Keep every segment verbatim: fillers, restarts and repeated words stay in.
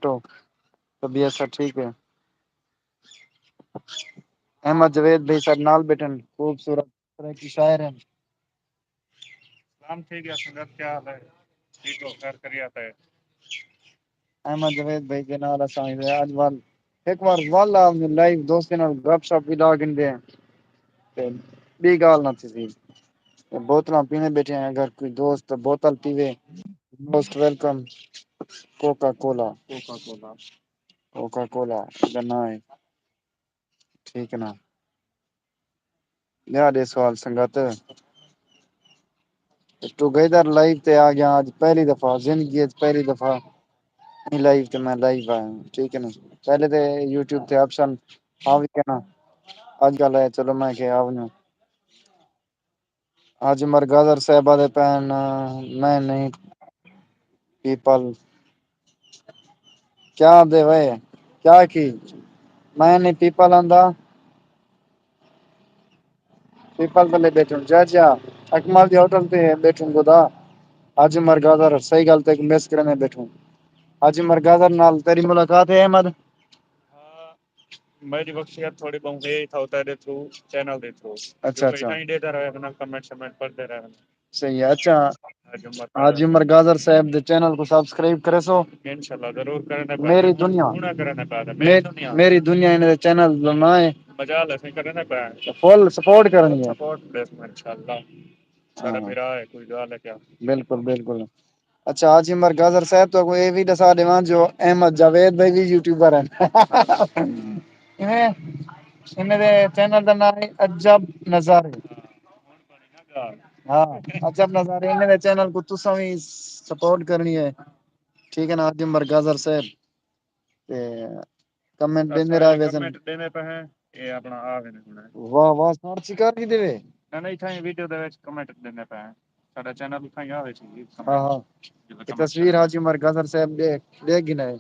ہو؟ طبیعت سب ٹھیک ہے؟ احمد جاوید بھائی ساݙے نال ٻیٹھن، خوبصورت سرائیکی شاعر ہن۔ سلام، ٹھیک ہے سنگت، کیا حال ہے؟ ٹھیک ہو؟ خیر خیریت ہے؟ احمد جاوید بھائی دے نال اساں اڄ ول ہک وار ول آ لائیو دوستیں نال گپ شپ وی لا گھندے ہیں تے ٻی ڳالھ نہ تھیسی۔ تے بوتلاں پیندے ٻیٹھے ہیں، اگر کوئی دوست بوتل پیوے، most welcome. Coca Cola. Coca Cola. Coca Cola دا ناں ہے۔ ٹھیک ہے نا؟ لیا ݙے سوال سنگت۔ ٹوگیدر لائیو تے آ ڳیا اڄ پہلی دفعہ، زندگی اچ پہلی دفعہ ایں لائیو تے میں لائیو آیا ہوں، ٹھیک ہے نا؟ پہلے تے یوٹیوب تے آپشن آ وی نا، اڄ کل ہے، چلو میں کہ آ ونڄوں۔ حاجی عمر گاجر صاحب آہدے پئن، میں نہیں پیپل۔ کیا آہدے وے؟ کیا کی؟ میں نہیں پیپل آندا۔ پیپل تلے ٻیٹھوں۔ جا جا، اکمل دی ہوٹل تے ٻیٹھوں گدا۔ حاجی عمر گاجر، صحیح ڳالھ تے مس کریندے ٻیٹھوں۔ حاجی عمر گاجر نال تیݙی ملاقات ہے احمد؟ ہاں، میݙی وخصیت تھوڑی ٻہوں ہے، تھا ہوتا ہے دے تھرو، چینل دے تھرو۔ اچھا، جو اچھا۔ کہیں ݙیہدا رہے نا، کمنٹ شمنٹ پڑھدے رہے نا۔ صحیح ہے، اچھا۔ حاجی عمر حاجی عمر گاجر صاحب دے چینل کوں سبسکرائب کریسو۔ انشاءاللہ ضرور کرݨے پئے۔ میری دنیا۔ ہݨ کرݨے پئے، میری مے-، دنیا۔ میری دنیا انہیں دے چینل دا ناں ہے۔ مجال ہے، سائیں، کرݨے پئے۔ فل سپورٹ کرݨی ہے۔ سپورٹ ݙیسوں انشاءاللہ۔ سارا ہاں۔ بھرا ہے، کوئی ڳالھ ہے کیا؟ بالکل، بالکل۔ اچھا، حاجی عمر گاجر صاحب، تہاکوں اے وی ݙسا ݙیواں جو احمد جاوید بھائی وی یوٹیوبر ہن۔ انہیں، انہیں دے چینل دا ناں ہے عجب نظارے۔ ہاں، عجب نظارے، انہیں دے چینل کوں تساں وی سپورٹ کرݨی ہے۔ ٹھیک ہے نا، حاجی عمر گاجر صاحب؟ تے کمنٹ ݙیندے رہ ویسن۔ کمنٹ ݙیندے پئے ہیں، اے اپݨا آ ویندے ہݨ۔ واہ واہ، سارچ کر گھدے وے۔ نہ، نہ، اتھاں ویڈیو دے وچ کمنٹ ݙیندے پئے ہیں۔ ساݙا چینل اتھاں ہی آ ویسی۔ ہاں، ہاں۔ جیڑھا اے کمنٹ تصویر کرے۔ حاجی عمر گاجر صاحب ݙے-، ݙیکھ گھن ہے،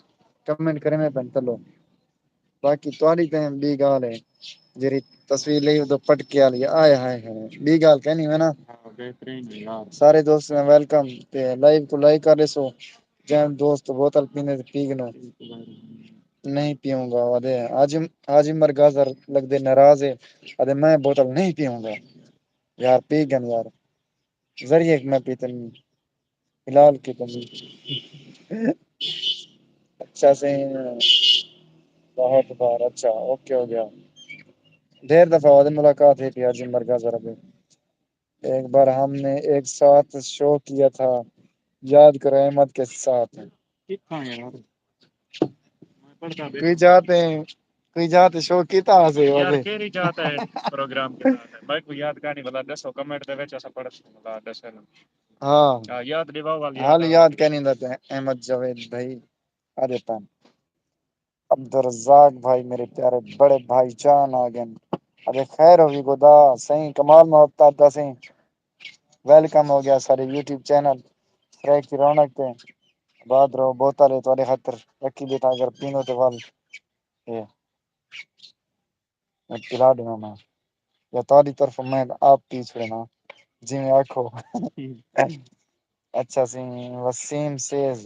کمنٹ کریندے پئن، چلو۔ باقی تہاݙی تے ٻی ڳالھ ہے، جیڑھی تصویر لئی ادھر پٹکے والی، آئے ہائے ہائے۔ ٻی ڳالھ کائنی ہے نا؟ ہاں، بہترین ہے یار۔ سارے دوستاں ویلکم، تے لائیو کوں لائک کر ݙیسو۔ جئیں دوست بوتل پیندے تے پی گھنو۔ نہیں پیوں گا، آہدے حاجی، حاجی عمر گاجر لڳدے ناراض ہے، آہدے میں بوتل نہیں پیوں گا۔ یار پی گھن یار، ذریعے میں پیتے نہیں، فی الحال کیتے نہیں۔ اچھا سئیں، بہت بار، اچھا، اوکے ہو گیا۔ ڈھیر دفعہ آہدے ملاقات ہے پی حاجی عمر گاجر ابھی۔ ایک بار ہم نے ایک ساتھ شو کیا تھا، یاد کرو احمد کے ساتھ۔ کتھاں یار؟ میں پڑھدا پیا۔ کوئی جاہ تے، کوئی جاہ تے شو کیتا ہاسے یار، اوہدے۔ کیڑھی جاہ تے پروگرام کیتا ہاسے؟ میں کوئی یاد کائنی، بھلا ݙسو کمنٹ دے وچ، اساں پڑھسوں، بھلا ݙسو نا۔ ہاں۔ ہاں، یاد ݙیواؤ، حال یاد حال یاد کائنی دا تے احمد جاوید بھائی آ ݙیتا۔ عبدالرزاق بھائی، میرے پیارے بڑے بھائی جان آ ڳئن۔ اڄ خیر ہووی گدا سئیں، کمال محبت دا سئیں۔ ویلکم ہو گیا سارے یوٹیوب چینل سرائیکی رونق تے۔ آباد رہو، بوتل ہے تہاݙے خاطر رکھی ٻیٹھاں، اگر پیندو تے ول اے میں پلا ݙیواں میں۔ یا تہاݙی طرف میں آپ پی چھڑینا، جیویں آکھو۔ اچھا سئیں، وسیم سیز،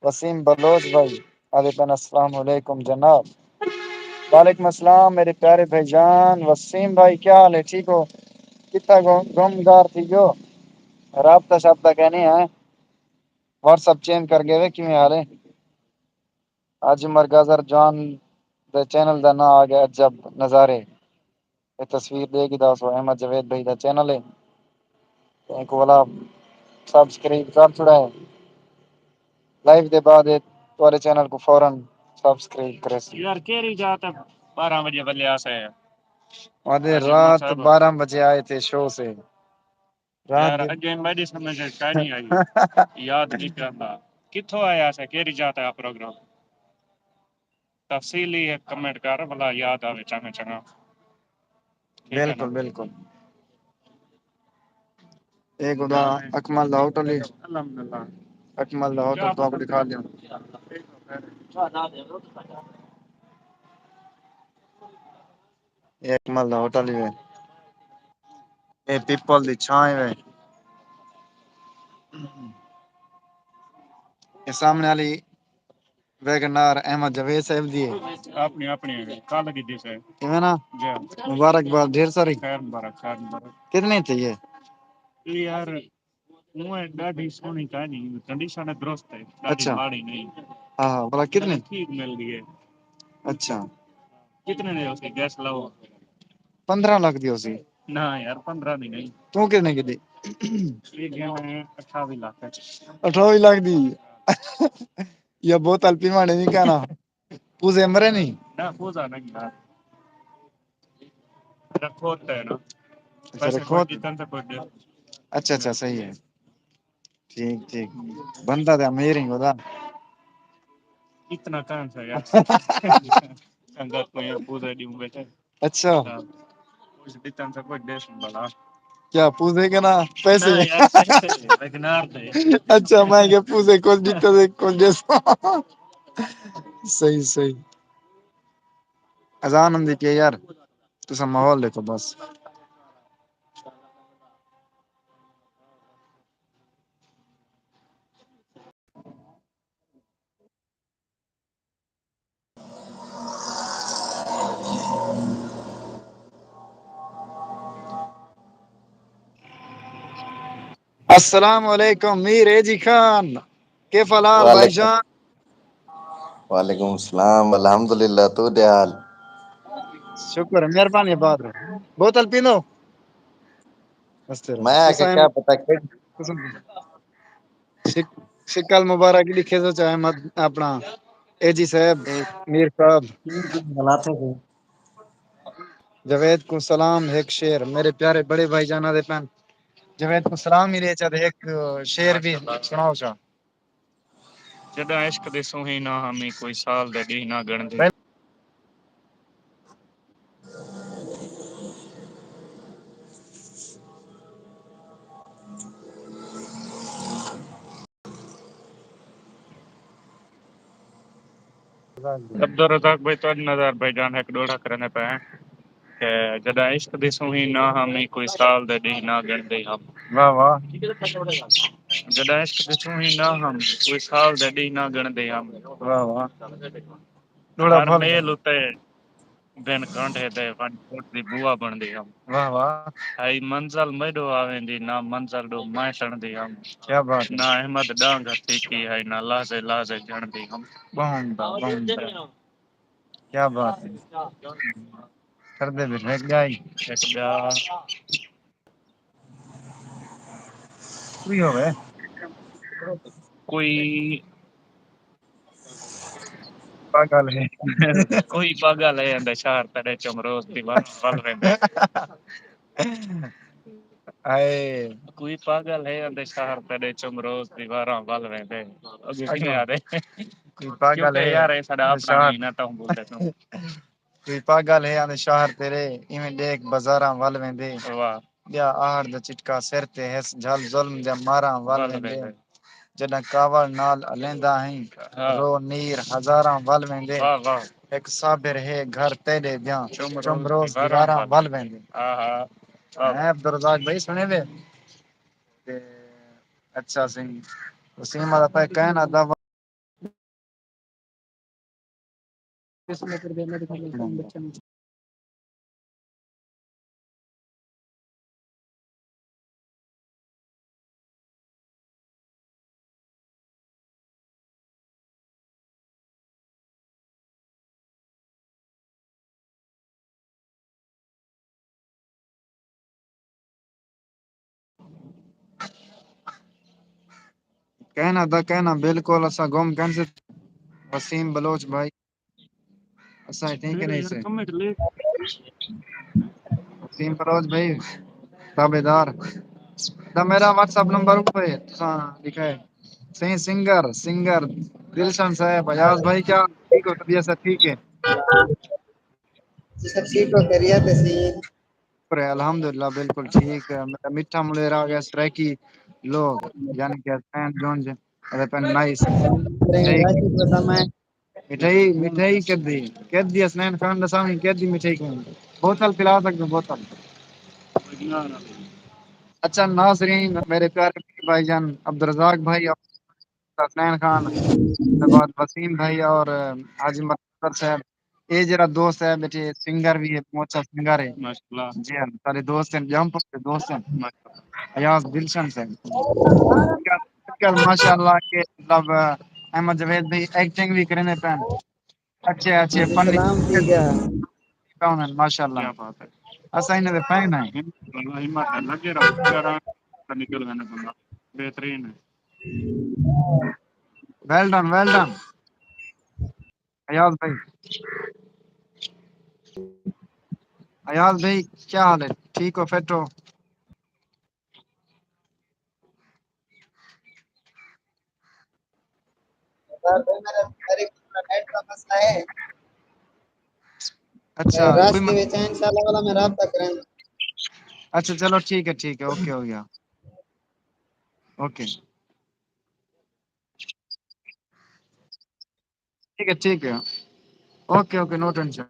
وسیم بلوچ بھائی آہدے پئن، السلام علیکم جناب۔ وعلیکم السلام میرے پیارے بھائی جان۔ وسیم بھائی کیا حال ہے، ٹھیک ہو؟ کتھاں گم، گم گار تھی ڳیو؟ رابطہ شابطہ کائنی ہے؟ واٹس ایپ چینج کر ڳئے وے، کیویں حال ہے؟ حاجی عمر گاجر جان دے چینل دا ناں آ ڳئے عجب نظارے۔ اے تصویر ݙیکھ گھدا ہاسو، احمد جاوید بھائی دا چینل ہے۔ تے اینکوں ولا سبسکرائب کر چھڑا ہے۔ لائیو دے بعد اے تہاݙے چینل کوں فوراً سبسکرائب کریسی۔ یار کیڑھی جاہ تے ٻارہاں وڄے ولے آسے؟ آہدے حاجی عمر رات صاحب۔ بارہ بجے آئے تھے شو سے۔ رات یار، دے اڳے میݙی سمجھ اچ کائنی آئی۔ یاد نہیں کرندا۔ کتھوں آیا سے، کیڑھی جاہ تے آ پروگرام؟ تفصیلی ہک کمنٹ کر، بھلا یاد آوے چنڳا چنڳا۔ ٹھیک ہے نا؟ بالکل، بالکل۔ اے گدا اکمل دا ہوٹل ہے۔ الحمدللہ۔ اکمل دا ہوٹل تہاکوں ݙکھا ݙیاں۔ اے اکمل دا ہوٹل ہی ہے۔ اے پیپل دی چھاں ہے۔ اے سامݨے والی ویگن آر احمد جاوید صاحب دی ہے۔ اپݨی، اپݨی ہے، کل دی ݙیسے۔ کیویں نا؟ جی۔ مبارکباد ڈھیر ساری۔ خیر مبارک، خیر مبارک۔ کتنے چاہیے؟ یار، اوں ݙاڈھی سوہݨی کائنی، کنڈیشن درست ہے، ݙاڈھی اچھا۔ ماڑی نہیں۔ ہاں، ہاں، بھلا کتنے؟ ٹھیک مل ڳئی ہے۔ اچھا۔ کتنے دی ہوسی؟ گیس لاؤ۔ پندرہ لکھ دی ہوسی۔ نہ یار، پندرہ دی نہیں۔ توں کتنے دی ݙتی؟ یہ گیا ہے اٹھاوی لکھ۔ اٹھاوی لکھ دی؟ یا بوتل پیوانے نہیں کہنا۔ پوزے مرے نہیں؟ نہ، پوزا نہیں یار۔ رکھو تے نا۔ اچھا، پیسے رکھو کوئی تے۔ ݙتن تے کوئی ݙے۔ اچھا، اچھا، صحیح ہے۔ ٹھیک، ٹھیک۔ بندہ تے امیر ہی ہودا۔ اتنا کہاں سا یار۔ سنگت کو یار پوزے ݙیوں بیٹھے۔ اچھا۔ ہاں۔ کچھ ݙتن تے کوئی ݙے سن بھلا۔ کیا پوزے کے نا پیسے؟ نہ یار، پیسے، ویگن آر تے۔ اچھا، میں کہ پوزے کچھ ݙتن تے کچھ ݙے سن۔ صحیح، صحیح۔ اذان ہوندی پئی ہے یار، تساں ماحول ݙیکھو بس۔ السلام علیکم میر اے جی خان، کیف الحال بھائی وعلیکم۔ جان؟ وعلیکم السلام، الحمدللہ، تو ݙے حال؟ شکر ہے، مہربانی ہے، بات رہو۔ بوتل پیندو؟ بس تیرا۔ میں آکھیا کیا پتہ کہ شک-، شکل مبارک ݙکھے سو چاہے مت اپݨا اے جی صاحب، میر صاحب۔ جاوید کوں سلام، ہک شعر میرے پیارے بڑے بھائی جانا دے پن۔ جاوید کوں سلام ہی ݙے چا تے ہک شعر بھی سݨاؤ چا۔ جݙاں عشق دی سوہیں نہ ہمی، کوئی سال دے ݙینہہ نہ ڳݨدے۔ عبدالرزاق بھائی، تہاݙی نظر بھائی جان ہک ݙوہڑا کریندے پئے ہیں کہ جݙاں عشق دی سوہیں نہ ہمی، کوئی سال دے ݙینہہ نہ ڳݨدے ہم۔ واہ واہ۔ جݙاں عشق دی سوہیں نہ ہم، کوئی سال دے ݙینہہ نہ ڳݨدے ہم۔ واہ واہ۔ ݙوہڑا ہر بھل میل اتے دن کانڈھے تے ونڄ پٹ دی بوا بݨدی ہم۔ واہ واہ۔ ہئی منزل میݙو آویندی، نہ منزل ݙو میں سݨدی ہم۔ کیا بات ہے۔ نہ احمد ݙانگ ہتھی کی ہئی، نہ لحظے لحظے جݨدی ہم۔ ٻہوں عمدہ، ٻہوں عمدہ۔ کیا بات ہے۔ کردے پئے ہک ڳائی۔ ہک ڳا۔ کوئی ہووے۔ کوئی پاگل ہے۔ کوئی پاگل ہے، اندے شہر تیݙے چمروز دیواراں ول ویندے۔ ہائے۔ کوئی پاگل ہے، اندے شہر تیݙے چمروز دیواراں ول ویندے۔ اڳوں کیویں اچھا۔ آہدے؟ کوئی پاگل کیونکہ ہے، یار، اے ساݙا اندے اپݨا شہر۔ نہیں نا، تہوں ٻولدے توں۔ کوئی پاگل ہے، آندے شہر تیݙے، ایویں ݙیکھ بازاراں ول ویندے۔ واہ۔ ٻیا آہڑ دا چٹکا سر تے ہس، جھل ظلم دیاں ماراں ول ول ویندے۔ ویندے۔ جݙاں کاوڑ نال الیندا ہیں، ہاں۔ رو نیر ہزاراں ول ویندے۔ واہ، واہ۔ ہک صابر ہے گھر تیݙے دیاں، چم روز چم روز دیواراں دیواراں ول ول ویندے۔ ہاں، ہاں۔ واہ۔ ہیں عبدالرزاق بھائی سݨے وے؟ تے اچھا سئیں، وسیم آہدا پئے کائنات دا کائنات دا کائنات، بالکل اساں گم کائنی سے۔ وسیم بلوچ بھائی، اساں اتھیں کہ نہیں سے۔ وسیم بلوچ بھائی، تابعدار۔ دا میرا واٹس ایپ نمبر اوپر ہے، تساں لکھا ہے۔ سئیں سنگر، سنگر دلشان صاحب، ایاز بھائی، کیا ٹھیک ہو؟ طبیعت سب ٹھیک ہے؟ سب ٹھیک ہو، خیریت ہے سئیں؟ شکر ہے، الحمدللہ، بالکل ٹھیک ہے۔ میرا میٹھا ملیرا آ ڳیا، سرائیکی لوگ، یعنی کہ حسنین جونج، اے پن نائس۔ مٹھائی، مٹھائی کدی، کدی حسنین خان ݙساویں، کدی مٹھائی کھاویں۔ بوتل پلا سڳدے، بوتل۔ اچھا ناظرین، میرے پیارے بھائی جان عبدالرزاق بھائی، حسین خان، اس کے بعد وسیم بھائی اور حاجی مظفر صاحب۔ یہ جڑا دوست ہے بیٹھے، سنگر بھی ہے، بہت اچھا سنگر ہے۔ ماشاءاللہ۔ جی ہاں، سارے دوست ہیں، جام پور کے دوست ہیں۔ ماشاءاللہ۔ ایاز گلشن سے۔ آج کل ماشاءاللہ کہ مطلب احمد جاوید بھائی ایکٹنگ بھی کرنے پہ۔ اچھے اچھے فنی۔ سلام تھی ڳیا۔ کون ہے؟ ماشاءاللہ۔ کیا بات ہے۔ اساں انہاں دے فین ہیں۔ ہمت ہے، لگے رہو، لگے رہو، نکل ویندے بندہ۔ بہترین ہے۔ ویل ڈن، ویل ڈن۔ ایاز بھائی، ایاز بھائی، کیا حال ہے؟ ٹھیک ہو، فٹ ہو؟ یار بھائی، میرا، میرے نیٹ کا مسئلہ ہے۔ اچھا، راستے کوئی م- وچ آئیں، انشاءاللہ والا میں رابطہ کریں۔ اچھا، چلو، ٹھیک ہے، ٹھیک ہے، اوکے ہو گیا۔ اوکے۔ ٹھیک ہے، ٹھیک ہے۔ Okay, okay, no tension.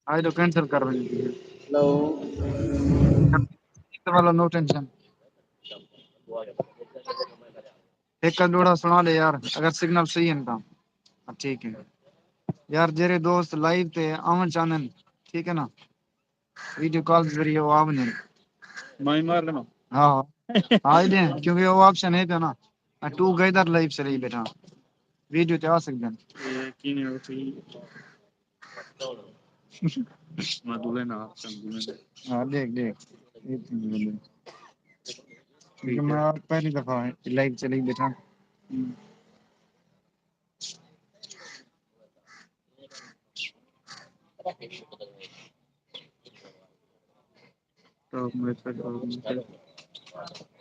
آج تو کینسل کر رہی ہے۔ ہیلو۔ والا نو ٹینشن۔ ایک کا جوڑا سنا لے یار، اگر سگنل صحیح ہے نا تو۔ ہاں، ٹھیک ہے۔ یار، جیرے دوست لائیو تے آون چاہندے، ٹھیک ہے نا؟ ویڈیو کال ذریعے وہ آ ونڄن۔ میں مار لینا۔ ہاں، ہاں۔ آ ہی ݙے، کیونکہ وہ آپشن ہے پیا نا۔ میں ٹو گیدر لائیو چلائی بیٹھا۔ ویڈیو تے آ سڳدن۔ یہ کی نہیں ہوتی؟ میں دولے نا، آپشن دولے نا۔ ہاں، ݙیکھ، ݙیکھ۔ یہ تو دولے نا۔ کیونکہ میں پہلی دفعہ لائیو چلائی بیٹھا۔ ہوں۔ Top message, top message.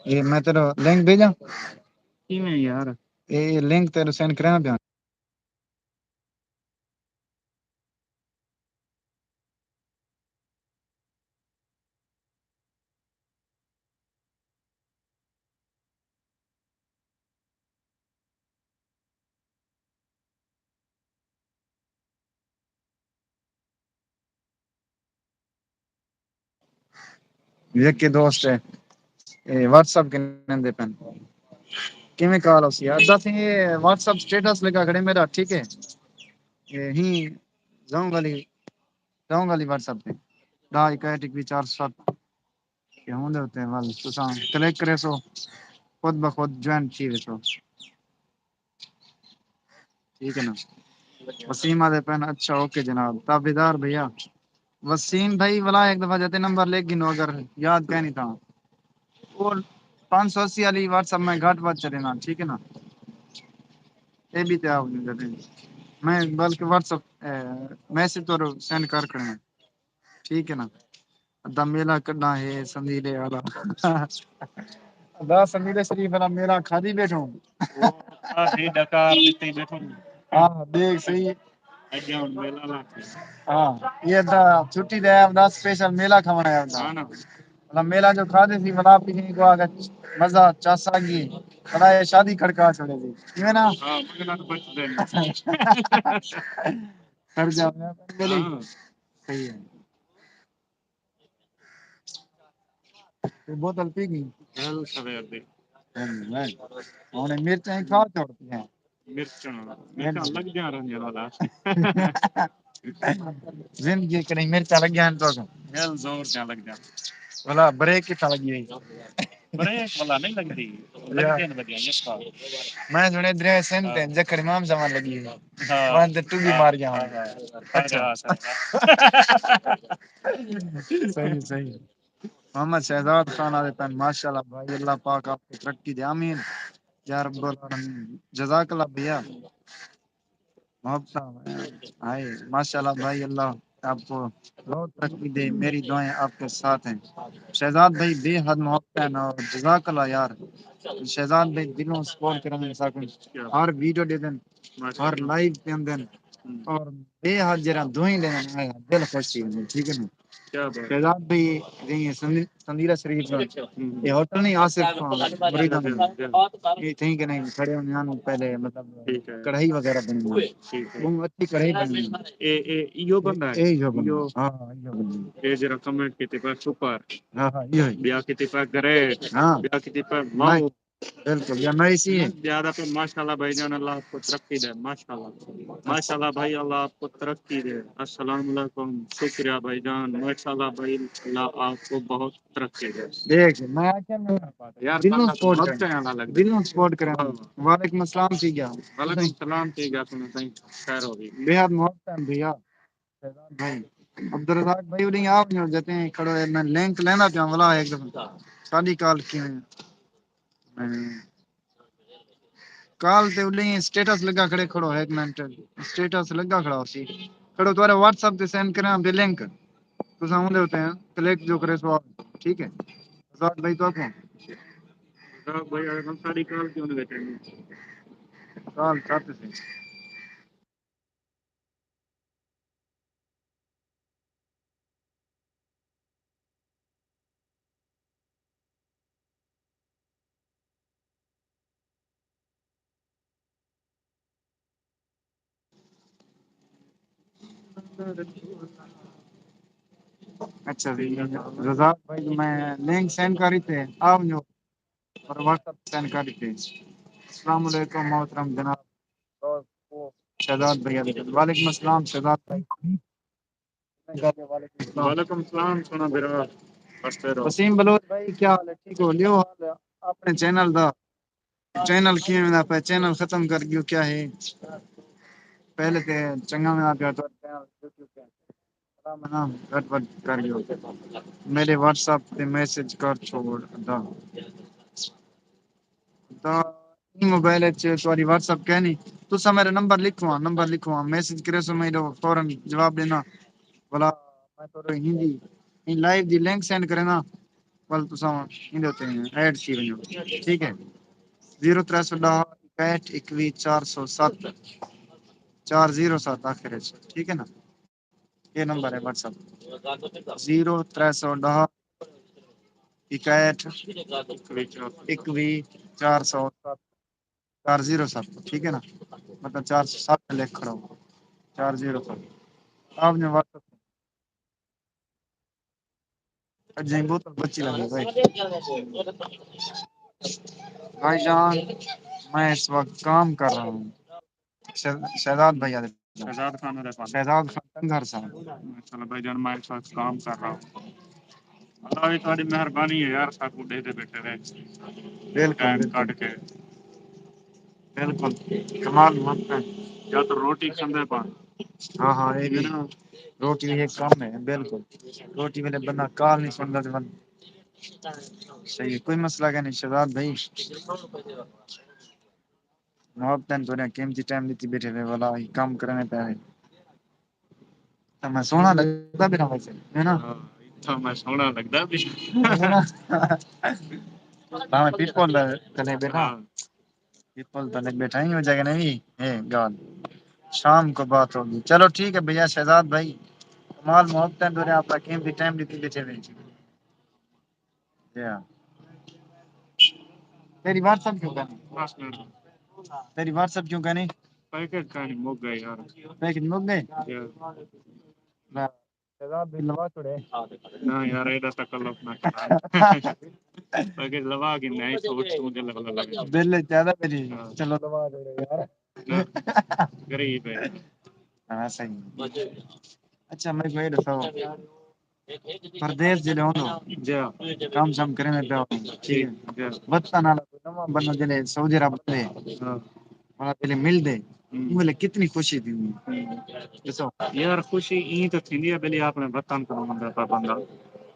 یہ میں تیرا لنک بھیجاں؟ کیویں یار؟ یہ لنک تیرے سینڈ کراں پیا۔ ویکھ کے دوست ہے، اے واٹس ایپ کنیں دے پن۔ کیویں کال ہوسی یار؟ دس، اے واٹس ایپ سٹیٹس لگا کھڑے میرا، ٹھیک ہے؟ اے ہی جاؤں گالی، جاؤں گالی واٹس ایپ تے۔ ݙاہ اکاہٹھ اکوی چار سو ست۔ کہ ہوندے ہوتے ہیں، ول تساں کلک کریسو، خود بخود جوائن تھی ویسو۔ ٹھیک ہے نا؟ وسیم آدھے پن، اچھا، اوکے جناب، تابعدار بھیا۔ وسیم بھائی، ولا ایک دفعہ جاتے نمبر لکھ گھنو، اگر یاد کائنی تھا۔ وہ پانچ سو اسی والی واٹس ایپ میں گھٹ وقت چلے نا، ٹھیک ہے نا؟ اے بھی تے آؤ نہیں جاتے۔ میں بلکہ واٹس ایپ، اے، میسج تو سینڈ کر کھڑے ہیں۔ ٹھیک ہے نا؟ ادا میلہ کݙاں ہے سندیلے والا؟ ادا سندیلے شریف والا میلہ کھادی بیٹھوں۔ وہ کھادی ڈکار ݙتی بیٹھوں۔ ہاں، ݙیکھ صحیح۔ اڳے ہݨ میلہ لڳ ڳیا۔ ہاں، یہ ادا چھٹی دے آیا، ادا سپیشل میلہ کھاوݨ آیا ادا۔ ہاں نا۔ مطلب میلہ جو کھادے سی، مطلب پکنک کو آ کے مزہ چس آ گئی۔ بڑا یہ شادی کھڑکا چھوڑے سی۔ کیویں نا؟ ہاں، مگر نہ بچ دے۔ خرچہ ہویا۔ ہاں۔ صحیح ہے۔ یہ بوتل پی گئی۔ ہیل سویر دی۔ ہاں، میں۔ ہݨ مرچاں ہی کھا چھوڑتی ہیں۔ مرچاں، مرچاں لڳدیاں رہندیاں والا۔ زندگی کݙاہیں مرچاں لڳیاں ہن تو۔ ہیل زور دیاں لڳدیاں۔ والا بریک کتھاں لڳی ہوئی؟ بریک والا نہیں لڳدی۔ یار۔ لڳدیاں لڳدیاں، یس۔ میں سݨے دریا سندھ تے ہاں۔ جکھڑ امام زمان لڳی ہوئی۔ ہاں۔ وہاں تے ٹو بھی ہاں، مار گیا ہوں۔ ہاں، ہاں۔ اچھا۔ ہاں، ہاں۔ صحیح، صحیح۔ محمد شہزاد خان آدھے پن، ماشاءاللہ بھائی، اللہ پاک آپ کو ترقی دے، آمین یا رب العالمین۔ جزاک اللہ بھیا۔ محبت آئے، ماشاءاللہ بھائی، اللہ آپ کو بہت ترقی دے، میری دعائیں آپ کے ساتھ ہیں۔ شہزاد بھائی بے حد محبت ہے نا، جزاک اللہ یار۔ شہزاد بھائی دلوں سپورٹ کرن ساکن، ہر ویڈیو ݙیندن، ہر لائیو ݙیندن، اور بے حد جڑا دعائیں ݙیندن، دل خوش تھی ویندے، ٹھیک ہے نا؟ کیا بات۔ شہزاد بھائی جی سندی-، سندیلہ شریف، ہوں۔ یہ ہوٹل نہیں، آصف خان مریداں دا۔ یہ تھیں کہ نہیں کھڑے ہوندے ہن پہلے، مطلب، ٹھیک ہے۔ کڑاہی وغیرہ بنی ہوئی۔ ٹھیک ہے۔ بہت اچھی کڑاہی بنی ہوئی۔ اے، اے، ایہو بندہ ہے؟ اے، ایہو بندہ۔ ایہو۔ ہاں، ہاں، ایہو بندہ۔ اے جڑا کمنٹ کیتے پئے سپر۔ ہاں، ہاں، ایہو ہی۔ ٻیا کیتے پئے گریٹ۔ ہاں۔ ٻیا کیتے پئے واؤ۔ بالکل، یا میں اسی ہے۔ زیادہ پہ ماشاءاللہ بھائی جان، اللہ آپ کو ترقی دے، ماشاءاللہ۔ ماشاءاللہ بھائی، اللہ آپ کو ترقی دے۔ السلام علیکم، شکریہ بھائی جان، ماشاءاللہ بھائی، اللہ آپ کو بہت ترقی دے۔ دیکھ، میں آکھیا نا، یار، دلوں سپورٹ کریں۔ دلوں سپورٹ کریں۔ وعلیکم السلام، ٹھیک ہے۔ وعلیکم السلام، ٹھیک ہے، سنو سائیں، خیر ہوگی۔ بے حد محبت ہے بھیا۔ شہزاد بھائی، عبدالرزاق بھائی، اُݙے آ ونڄو، جتیں کھڑو ہے، میں لنک لیندا پیاں، ولا ہک دفعہ ساݙی کال کیویں؟ میں کال تے اُݙے سٹیٹس لڳا کھڑے، کھڑو ہک منٹ، سٹیٹس لڳا کھڑا ہوسی، کھڑو تہاݙے واٹس ایپ تے سینڈ کریاں پیا لنک، تساں اوندے اُتے کلک جو کریسو، ٹھیک ہے؟ رزاق بھائی تو آکھو۔ رزاق بھائی، اگر ساݙی کال کیوں نہیں بیٹھے؟ کال کٹ سی۔ اچھا جی، رزاق بھائی، میں لنک سینڈ کر ݙتے، آ ونڄو، اور واٹس ایپ سینڈ کر ݙتے۔ السلام علیکم محترم جناب۔ شہزاد بھائی، وعلیکم السلام شہزاد بھائی۔ وعلیکم السلام۔ وعلیکم السلام، سوہݨا بھرا۔ بس پھر وسیم بلوچ بھائی، کیا حال ہے؟ ٹھیک ہو؟ لیو حال اپݨے چینل دا۔ چینل کیویں ویندا پئے؟ چینل ختم کر ڳیو کیا ہے؟ پہلے تے چنڳا ویندا پیا تو چینل یوٹیوب تے۔ بھرا میں نا گٹ وٹ کر ڳیو۔ میݙے واٹس ایپ تے میسج کر چھوڑ دا۔ تاں ایں موبائل اچ تہاݙی واٹس ایپ کائنی۔ تساں میݙا نمبر لکھو ہاں، نمبر لکھو ہاں، میسج کریسو، میں ایݙو فوراً جواب ݙینا۔ ولا میں تہاݙے ہندی، ایں لائیو دی لنک سینڈ کرینا، ول تساں ایندے اُتے ایڈ تھی ونڄو، ٹھیک ہے؟ زیرو ترے سو ݙاہ اکاہٹھ اکوی چار سو ست، چار زیرو ست آخر اچ، ٹھیک ہے نا؟ اے نمبر ہے واٹس ایپ، زیرو ترے سو ݙاہ اکاہٹھ اکوی چار سو ست، چار زیرو ست، ٹھیک ہے نا؟ مطلب چار سو ست لکھ کھڑو، چار زیرو ست۔ آپ نے واٹس ایپ اڄ بوتل بچی لڳی بھائی۔ بھائی جان، میں اس وقت کام کر رہا ہوں۔ شہ-، شہزاد بھائی آ۔ شہزاد خان ہوندے پن۔ شہزاد خان کنگھر صاحب۔ ماشاءاللہ بھائی جان، میں اس وقت کام کر رہا ہوں۔ اللہ دی تہاݙی مہربانی ہے یار، ساکوں ݙیہدے ٻیٹھے رہے۔ بالکل، ٹائم بالکل۔ کڈھ کے۔ بالکل۔ کمال مت ہے۔ یا تو روٹی کھاندے پن۔ ہاں، ہاں، اے وی۔ روٹی وی ہک کم ہے، بالکل۔ روٹی ویلے بندہ کال نہیں سُݨدا تے بندہ۔ صحیح ہے، کوئی مسئلہ کائنی شہزاد بھائی۔ محبتاں تہاݙیاں قیمتی ٹائم ݙتی ٻیٹھے وے، ولا ہی کم کرݨے پئے۔ تاں میں سوہݨا لڳدا پیا ویسے، ہے نا؟ ہاں، تاں میں سوہݨا لڳدا پیا۔ ہے نا؟ بھاویں پیپل تلے ٻیٹھا۔ ہاں۔ پیپل تلے ٻیٹھا ہی ہو جائے گا نہیں، اے ڳالھ۔ شام کو بات ہوگی۔ چلو ٹھیک ہے بھیا شہزاد بھائی۔ کمال محبتاں تہاݙیاں، اپݨا قیمتی ٹائم ݙتی ٻیٹھے وے۔ یا۔ تیݙی واٹس ایپ کیوں کائنی؟ بس میں۔ تیݙی واٹس ایپ کیوں کائنی؟ پیکج کائنی، مک ڳئے یار۔ پیکج مک ڳئے؟ یا۔ نہ، شہزاد بھائی لوا چھوڑے۔ نہ یار، ایݙا تکلف نہ کر۔ پیکج لوا کے نہیں، سوچ سوچ کے لگا لگا۔ بل زیادہ پئی۔ ہاں۔ چلو لوا چھوڑے یار۔ نہ، غریب ہے۔ ہاں، صحیح۔ اچھا، میکوں اے ݙساؤ، پردیس جیڑھے ہوندو، جی۔ کم شم کریندے پیا ہو، ٹھیک ہے؟ جی۔ وطن والا کوئی نواں بندہ جیڑھے سعودی عرب ودے، ہاں۔ ولا جیڑھے ملدے، ہوں۔ اوں ویلے کتنی خوشی تھیندی۔ ہوں۔ ݙسو۔ یار، خوشی ایں تے تھیندی ہے، بھلی اپݨے وطن کوں بندہ پا بندہ۔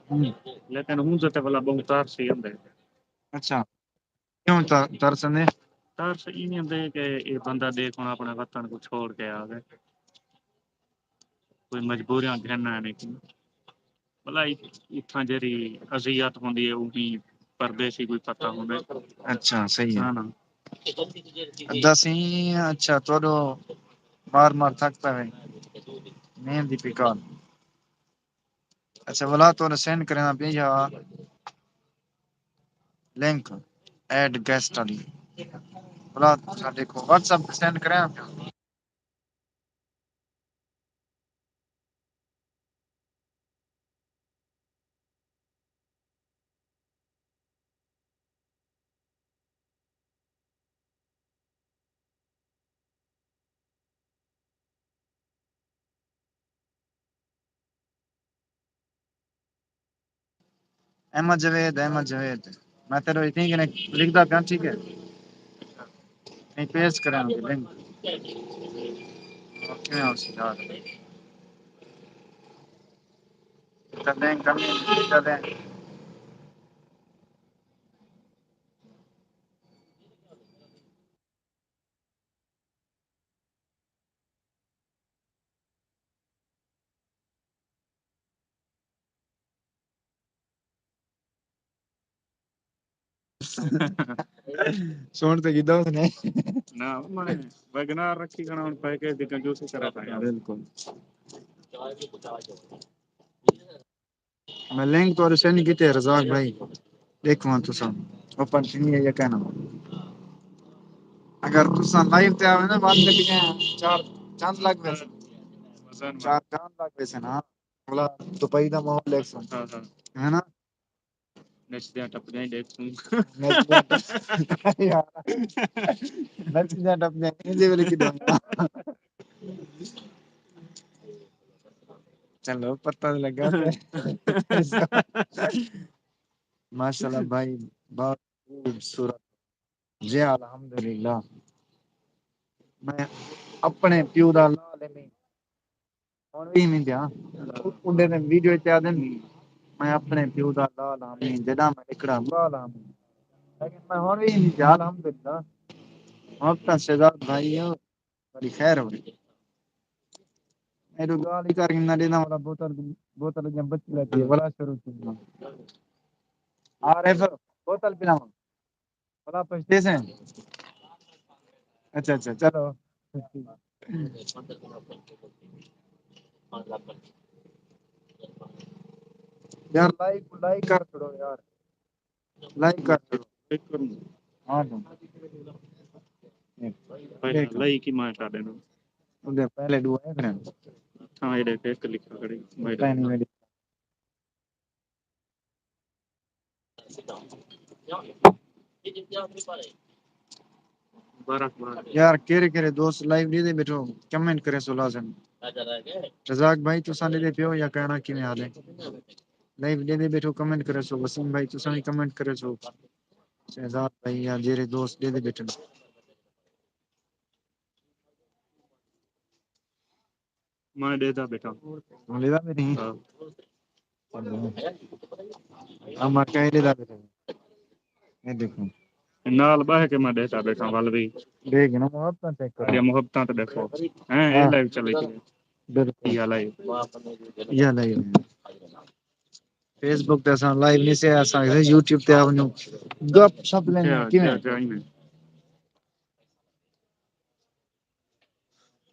ہوں۔ لیکن ہوں تے ولا ٻہوں ترس ہی ہوندے۔ اچھا۔ کیوں تر-، ترس اندے؟ ترس ایویں اندے کہ اے بندہ ݙیکھ ہݨ اپݨے وطن کوں چھوڑ کے آ ڳئے۔ کوئی مجبوریاں گھن آئے نے کوں۔ بھلا ات-، اتھاں جیڑھی اذیت ہوندی ہے، اوہی پردیسی کوں پتہ ہوندے۔ اچھا، صحیح ہے۔ ہاں نا۔ ادا سی، اچھا، تہاݙو مار مار تھک پئے۔ نیند دی پکار۔ اچھا، ولا تہاݙے سینڈ کرینداں پیا یا لنک ایڈ گیسٹ والی۔ ولا ساݙے کوں واٹس ایپ تے سینڈ کرینداں پیا۔ احمد جاوید، احمد جاوید، میں تیرے اتنی کنے لکھدا پیاں، ٹھیک ہے؟ نہیں، پیسٹ کراں گے لنک۔ کیویں ہوسی یار؟ تے لنک کمی، تے لنک۔ سُݨ تے گھدا اس نے۔ نہ، میں ویگن آر رکھی کھڑا، ہݨ پیکیج دی کنجوسی کرا پیا۔ بالکل۔ میں لنک تہاݙے سینڈ کیتے رزاق بھائی، ݙیکھو ہاں تساں اوپن تھیندی ہے یا کائنا۔ اگر تساں لائیو تے آوے نا، بعد میں کتنے چار چاند لگ ویسن، چار چاند لگ ویسن۔ ہاں، بھلا دبئی دا ماحول ݙیکھساں، ہاں، ہاں۔ ہے نا؟ نچدیاں ٹپدیاں ہی ݙیکھسوں۔ نچدیاں ٹپ-، یار، نچدیاں ٹپدیاں ایندے ویلے کݙاں؟ چلو، پتہ لڳا تے۔ ماشاءاللہ بھائی، بہت خوبصورت۔ جی الحمدللہ۔ میں اپݨے پیو دا لال ہمی، ہݨ وی ہمی تے ہاں۔ اُݙے دن ویڈیو تے آہدن، میں اپݨے پیو دا لال ہمی، جݙاں میں ہکڑا لال ہمی۔ لیکن میں ہݨ وی ہمی تے الحمدللہ۔ ہݨ تاں شہزاد بھائی ہو، بڑی خیر ہوئی۔ میݙو ڳالھ ہی کر گھننا ݙینا والا بوتل، بوتل اڳیاں بچی لڳی ہے، بڑا شروع تھی۔ عارف، بوتل پلاواں؟ بھلا پچھتے سے؟ اچھا، اچھا، چلو۔ یار، لائک، لائک کر چھوڑو یار۔ لائک کر چھوڑو۔ لائک کروں۔ ہاں تو۔ پہلے دیکھ۔ لائک ہی میں کر دینا۔ اُنہاں دے پہلے ݙو ہے کھڑے۔ ہاں، یہ دیکھ، ایک لکھا کھڑے۔ میں پہلے میݙے۔ یار، کیڑھے کیڑھے دوست لائیو ݙیہدے ٻیٹھو، کمنٹ کریسو لازم۔ رزاق بھائی، تساں ݙیہدے پیو یا کہݨا کیویں حال ہے؟ لائیو ݙیہدے ٻیٹھو، کمنٹ کریسو۔ وسیم بھائی، تساں وی کمنٹ کریسو۔ شہزاد بھائی یا جیڑھے دوست ݙیہدے ٻیٹھن۔ میں ݙیہدا ٻیٹھاں۔ توں ݙیہدا ٻیٹھیں؟ ہاں۔ ہاں، میں کہیں ݙیہدا ٻیٹھاں۔ اے ݙیکھو۔ نال ٻہہ کے میں ݙیہدا ٻیٹھاں ول وی۔ ݙیکھ نا، محبتاں چیک کرو۔ ساݙیاں محبتاں تے ݙیکھو۔ ہیں، اے ہاں۔ لائیو چلی پئی ہے۔ بالکل۔ یا لائیو۔ یا لائیو ہے۔ فیس بک تے اساں لائیو نہیں سے، اساں یوٹیوب تے آ ونڄو۔ گپ شپ لیندے کیا، کیویں؟ کیا، کیا ہی نہیں۔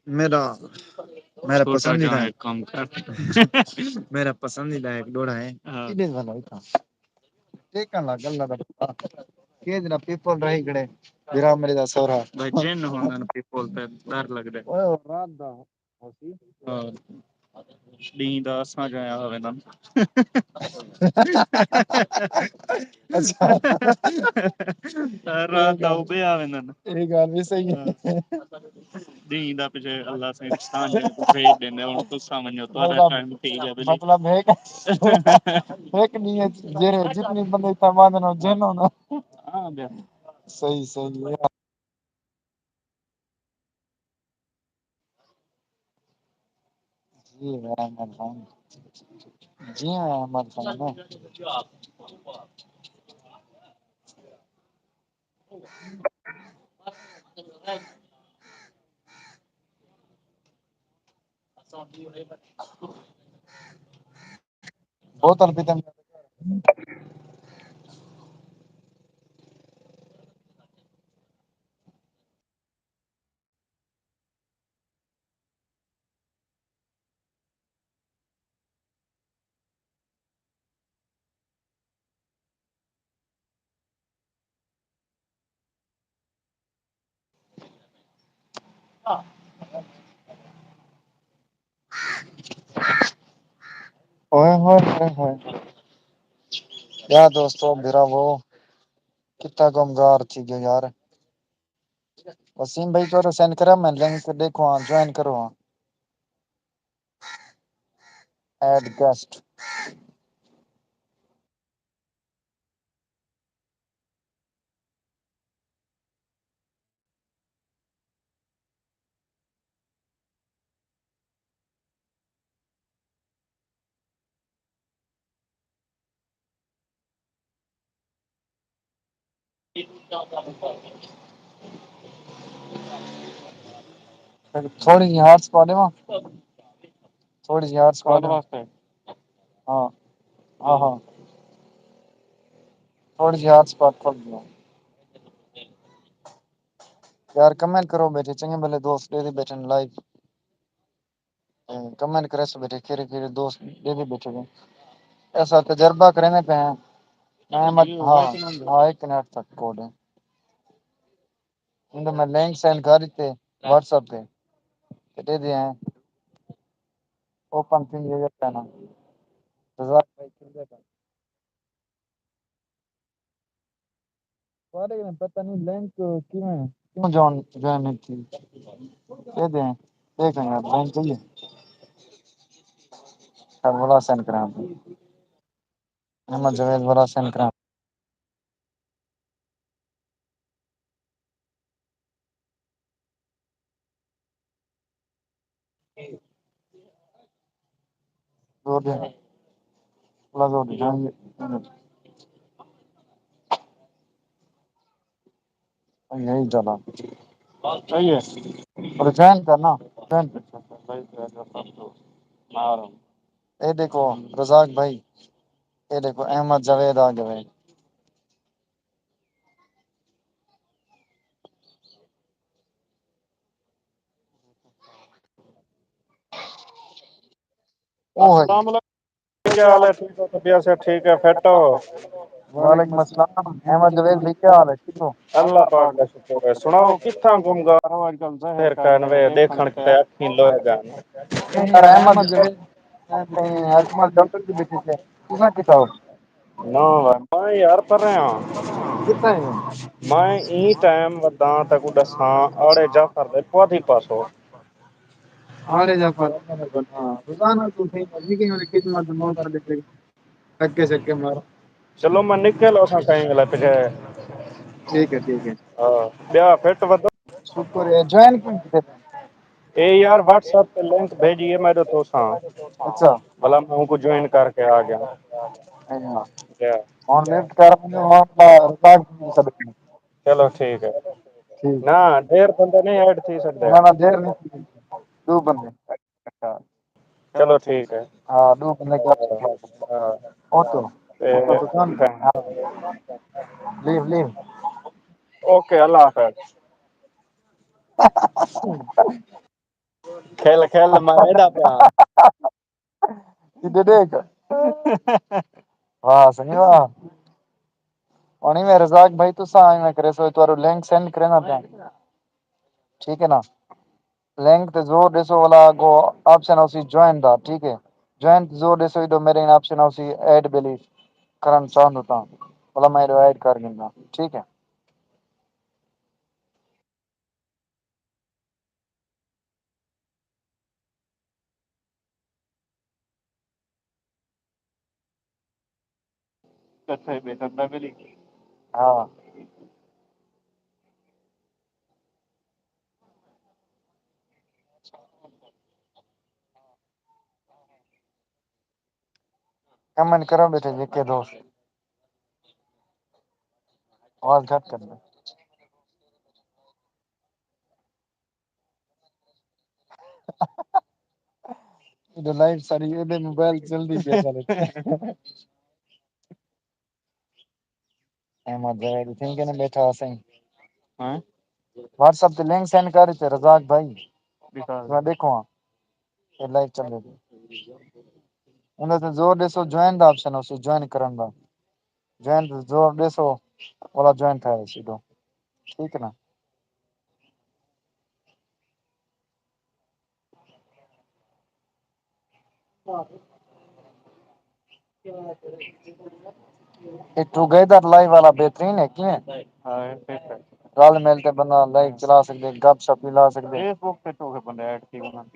میرا، میرا چھوٹا پسندیدہ جہاں ہے۔ ایک کام کر۔ میرا پسندیدہ ایک ݙوہڑا ہے۔ ہاں۔ کݙے والا اتھاں؟ ٹیکن لا گلا دا پتہ۔ کے جنا پیپل رہی کھڑے۔ بھرا میرے دا سورا۔ بھائی جن ہوندن پیپل تے ݙر لڳدے۔ اوئے، او رات دا ہوسی۔ ہاں۔ ݙینہہ دا اساں جو آ ویندن۔ اچھا۔ رات دا او ٻئے آ ویندن۔ اے ڳالھ وی صحیح ہے۔ ہاں۔ ݙینہہ دا پچھے اللہ سائیں پاکستان دے بھیج ݙیندے، ہݨ تساں ونڄو، تہاݙا مطلب، ٹائم ٹھیک ہے، بھئی۔ مطلب ہک، ہک ݙینہہ جیڑھے جتنی بندے اتھاں وہندن، او جن ہوندن۔ ہاں، ٻیا۔ صحیح، صحیح ہے۔ جی ہاں، احمد خان۔ جی ہاں، احمد خان۔ بوتل پیتے۔ اوئے ہوئے ہوئے ہوئے۔ یا دوستو، بھراوو، کتنا گمگار تھی گئے یار۔ وسیم بھائی کو سینڈ کرا، میں لنک ݙیکھو ہاں، جوائن کرو ہاں۔ Add guest. تھوڑی جی ہارس پا ݙیواں۔ تھوڑی جی ہارس پا ݙیواں۔ ہاں، ہاں، ہاں۔ تھوڑی جی ہارس پا کھول ݙیواں۔ یار، کمنٹ کرو ٻیٹھے، چنڳے بھلے دوست ݙیہدے ٻیٹھن لائیو۔ کمنٹ کریسو ٻیٹھے، کیڑھے کیڑھے دوست ݙیہدے ٻیٹھے ڳئے۔ ایسا تجربہ کریندے پئے ہیں۔ میں مت-، ہاں، ہاں، ایک منٹ تک کوڈ ہے۔ انہیں میں لنک سینڈ کر ݙتے واٹس ایپ تے۔ تے ݙیہدے ہیں۔ اوپن تھیندی ہے کہنا۔ رضا بھائی کھلدے پئے۔ تہاݙے کنے پتہ نہیں لنک کیویں، کیوں جوائن، جوائن نہیں تھی۔ اے دے، ݙیکھ یار، لنک چاہیے۔ کل ولا سینڈ کراں۔ احمد جاوید ولا سینڈ کراں۔ زور ݙے۔ اللہ زور ݙے۔ یہی چلا۔ صحیح ہے۔ پر جوائن کرنا، جوائن کر۔ اے ݙیکھو رزاق بھائی، اے ݙیکھو احمد جاوید آ ڳئے۔ اوہ۔ السلام علیکم، کیا حال ہے؟ ٹھیک ہو؟ طبیعت سے ٹھیک ہے؟ فٹ ہو؟ وعلیکم السلام۔ احمد جاوید بھائی، کیا حال ہے؟ ٹھیک ہو؟ اللہ پاک دا شکر ہے۔ سݨاؤ، کتھاں گم گار ہو اڄ کل؟ ظاہر کائن وے، ݙیکھݨ کیتے اکھیں لوئے ڳن۔ یار احمد جاوید، میں کہیں اجمل ڈاکٹر دی بیٹی سے، تساں کتھاں ہو؟ نہ بھائی، میں یار پرے ہاں۔ کتھاں ہو؟ میں ایں ٹائم وداں تیکوں ݙساں، آڑے جعفر دے پوادھی پاسو۔ آڑے جعفر، ہاں، روزانہ توں تھئی ودی ڳئی ہوندی خدمت، موٹر ݙتے، دھکے شکے مار۔ چلو میں نکل، اساں کہیں ویلے پچھے۔ ٹھیک ہے، ٹھیک ہے۔ ہاں، ٻیا فٹ ودو۔ شکر ہے، جوائن کیوں کیتے؟ اے یار، واٹس ایپ تے لنک بھیڄی ہے میݙے دوستاں۔ اچھا۔ بھلا میں اونکوں جوائن کر کے آ ڳیا۔ ہاں۔ کیا؟ ہݨ لفٹ کر، میں ہݨ رزاق کوں سݙ۔ چلو ٹھیک ہے۔ ٹھیک۔ نہ، ڈھیر بندے نہیں ایڈ تھی سڳدے۔ نہ، نہ، ڈھیر نہیں تھی سڳدے۔ ݙو بندے۔ اچھا۔ چلو ٹھیک ہے۔ ہاں، ݙو بندے کر۔ ہاں۔ او تو۔ تے او تو کم۔ ہاں۔ لیو، لیو۔ اوکے، اللہ حافظ۔ کھل کھل میں ایݙا پیا۔ ادھر دیکھ۔ واہ سنگی واہ۔ ہݨ میں رزاق بھائی، تساں ایویں کریسو، تہاݙو لنک سینڈ کرینداں پیا۔ ٹھیک ہے نا؟ لنک تے زور ݙیسو، ولا اڳوں آپشن ہوسی جوائن دا، ٹھیک ہے؟ جوائن تے زور ݙیسو، ادھر میݙے آپشن ہوسی ایڈ بیلی کرݨ چاہندو تاں، ولا میں ایݙو ایڈ کر گھندا، ٹھیک ہے؟ کٹھے ٻیٹھن دا ملی۔ ہاں۔ کمنٹ کرو ٻیٹھے جیکے دوست۔ آواز گھٹ کر دے۔ ایݙو لائیو ساری ایݙے موبائل چلدی پئی سارے۔ احمد جاوید تھنگ کنے ٻیٹھا سائیں۔ ہاں؟ واٹس ایپ تے لنک سینڈ کر تے رزاق بھائی۔ ݙکھا۔ میں ݙیکھو ہاں۔ اے لائیو چلدی پئی۔ انہاں تے زور ݙیسو، جوائن دا آپشن ہوسی، جوائن کرݨ دا۔ جوائن تے زور ݙیسو، ولا جوائن تھیا ہوسی ݙو۔ ٹھیک ہے نا؟ اے ٹوگیدر لائیو والا بہترین ہے، کیویں؟ ہاں، اے بہتر۔ رل مل تے بندہ لائیو چلا سڳدے، گپ شپ وی لا سڳدے۔ فیس بک تے ٹوگے بندے ایڈ تھی ونڄن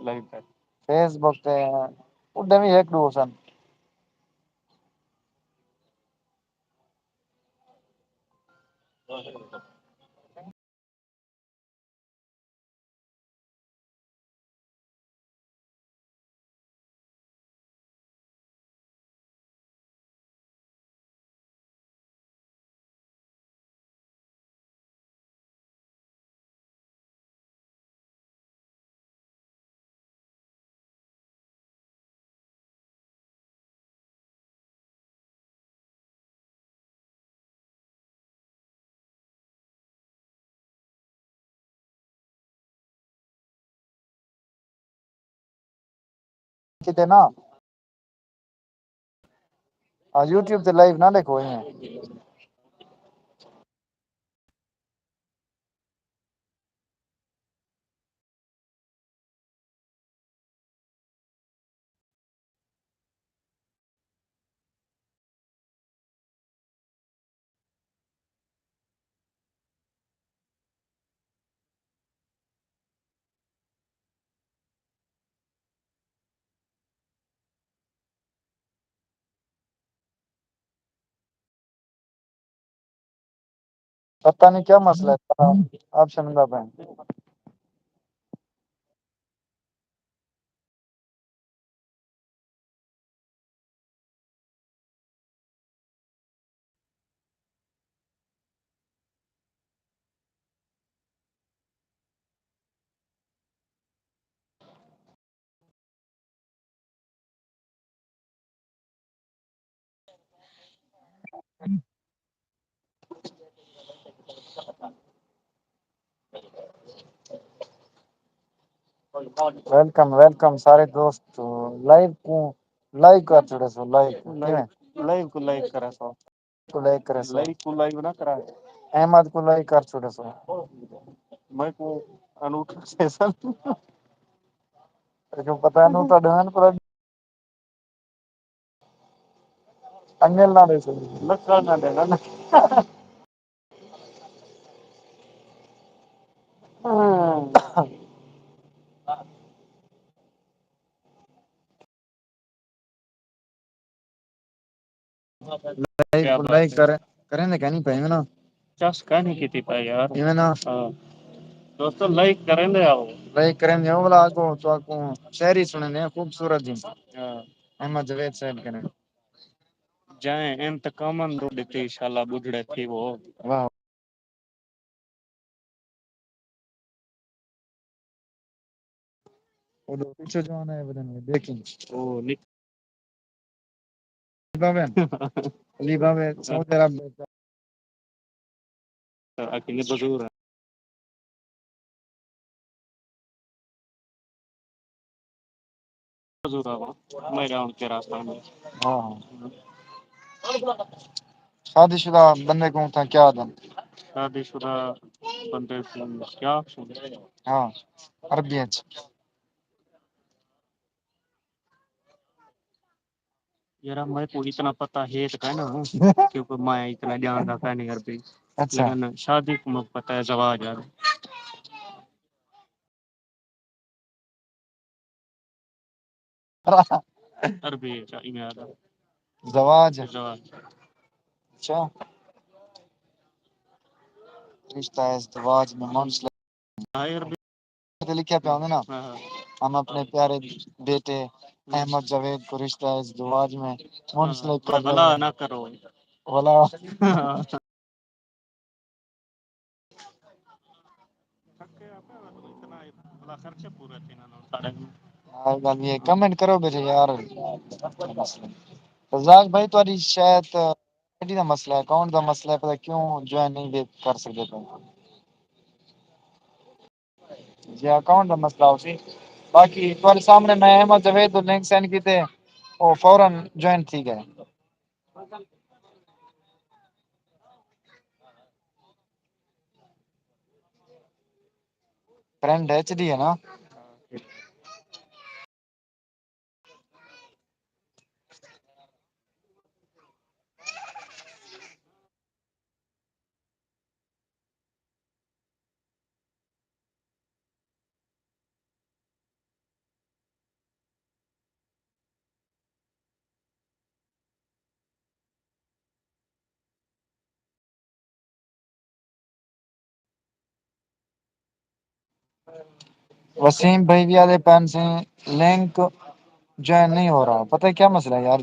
لائیو تے۔ فیس بک تے اݙے وی ہک ݙو سن۔ کیتے نا۔ ہاں، یوٹیوب تے لائیو نہ ݙیکھو ایویں۔ پتہ نہیں کیا مسئلہ ہے، آپشن دا پہ۔ ویلکم، ویلکم سارے دوست۔ لائیو کو لائک کر چھوڑے سو، لائک کو لائیو کو لائک کرا سو۔ کو لائک کرے سو۔ لائک کو لائک نہ کرا۔ احمد کو لائک کر چھوڑے سو۔ میں کو انوٹھا سیشن۔ جو پتہ ہے انوٹھا ڈوین پر انگل نہ ݙے سڳدے۔ لکڑ نہ ݙے نا۔ لائک، کیا بات لائک ہے۔ کرے، کریں دے کہیں پہ، ایویں نا۔ چس کہیں کیتی پہ یار۔ ایویں نا۔ ہاں۔ دوستو، لائک کریں دے آؤ۔ لائک کریں دے آؤ، بلا کو تو کو شاعری سنیں دے، خوبصورت جی۔ ہاں۔ احمد جاوید صاحب کنے۔ جائیں انتقاماً دو ݙتی، شالا ٻڈھڑے تھی وہ۔ واہ۔ او ݙو پچھے جوان ہے، ودن میں دیکھیں۔ او نک- علی بابے، علی بابے، سعودی عرب۔ اکیلے بزور ہے۔ بزور ہے، میں راؤنڈ کے راستہ میں۔ ہاں۔ شادی شدہ بندے کو تاں کیا آدن؟ شادی شدہ بندے کو کیا آکھسن؟ ہاں، عربی اچ۔ یار، میں کو اتنا پتہ ہے تو کہنا، کیونکہ میں اتنا جاندا کائنی عربی۔ اچھا۔ لیکن شادی کو میں پتہ ہے، زواج ہے۔ عربی چا ایویں آہدا۔ زواج۔ زواج۔ اچھا۔ رشتہ ہے ازدواج میں منسلک۔ ہاں، عربی۔ تے لکھیا پیا ہوندے نا، ہاں، ہاں۔ ہم اپنے پیارے بیٹے ہوں۔ احمد جاوید کو رشتہ ازدواج میں ہاں، منسلک کر رہے ہیں۔ ولا نہ کرو۔ ولا۔ ہاں۔ ہاں، ڳالھ ہے، کمنٹ کرو بیٹھے یار۔ رزاق بھائی، تہاݙی شاید آئی ڈی دا مسئلہ ہے، اکاؤنٹ دا مسئلہ ہے، پتہ کیوں جوائن نہیں دے کر سڳدے پئے۔ جی، اکاؤنٹ دا مسئلہ ہوسی۔ باقی تہاݙے سامݨے میں احمد جاوید کوں لنک سینڈ کیتے، او فوراً جوائن تھی ڳئے۔ فرینڈ ایچ ڈی ہے نا؟ وسیم بھائی وی آہدے پئن سئیں لنک جوائن نہیں ہو رہا، پتہ ہے کیا مسئلہ ہے یار،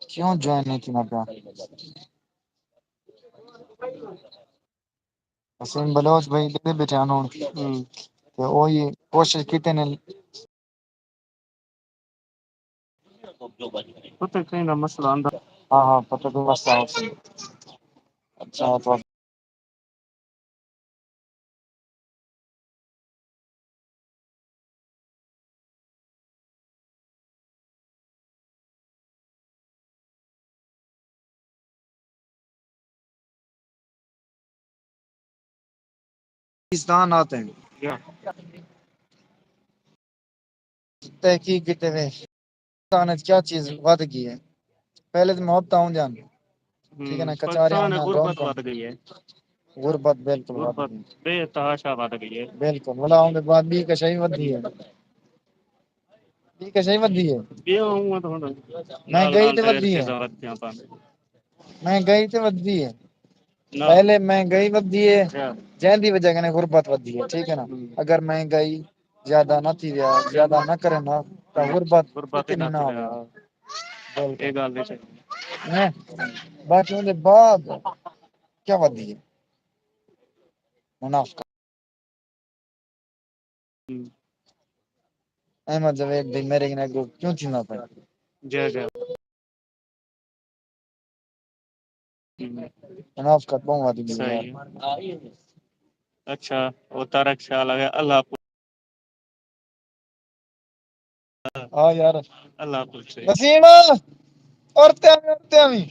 کیوں جوائن نہیں تھیندا پیا؟ وسیم بلوچ بھائی ݙیہدے ٻیٹھے ہن ہݨ۔ ہوں۔ تے اوہی کوشش کیتے نے۔ پتہ کہیں دا مسئلہ آندا۔ ہاں، ہاں، پتہ کوئی مسئلہ ہو سڳدا۔ اچھا، تو پاکستان آتے ہیں۔ تحقیق کیتے ہوئے پاکستان وچ کیا چیز ودھ گئی ہے؟ پہلے تو محبت آؤں جان، ٹھیک ہے نا؟ کچارے پاکستان ہونا، غربت ودھ گئی ہے۔ غربت بالکل ودھ گئی۔ بے تحاشا ودھ گئی ہے۔ بالکل۔ ولا آؤں دے بعد بھی کشائی ودھی ہے۔ ٹھیک ہے، صحیح ودھی ہے۔ مہنگائی تے ودھی ہے۔ مہنگائی تے ودھی ہے۔ پہلے مہنگائی ودھی ہے، جن دی وجہ کنے غربت ودھی ہے، ٹھیک ہے نا؟ اگر مہنگائی زیادہ نہ تھی ویا، زیادہ نہ کرے نا، تاں غربت اتنی نہ ہوے۔ بالکل۔ باقی اون دے بعد کیا ودھی ہے؟ منافقت۔ احمد جاوید بھائی میرے کنے اگوں کیوں تھیندا پئے؟ جی جی۔ منافقت بہوں ودھ گئی ہے۔ اچھا، او طارق شاہ لگا اللہ۔ ہاں یار۔ اللہ حافظ۔ وسیم، عورتیں بھی، عورتیں بھی۔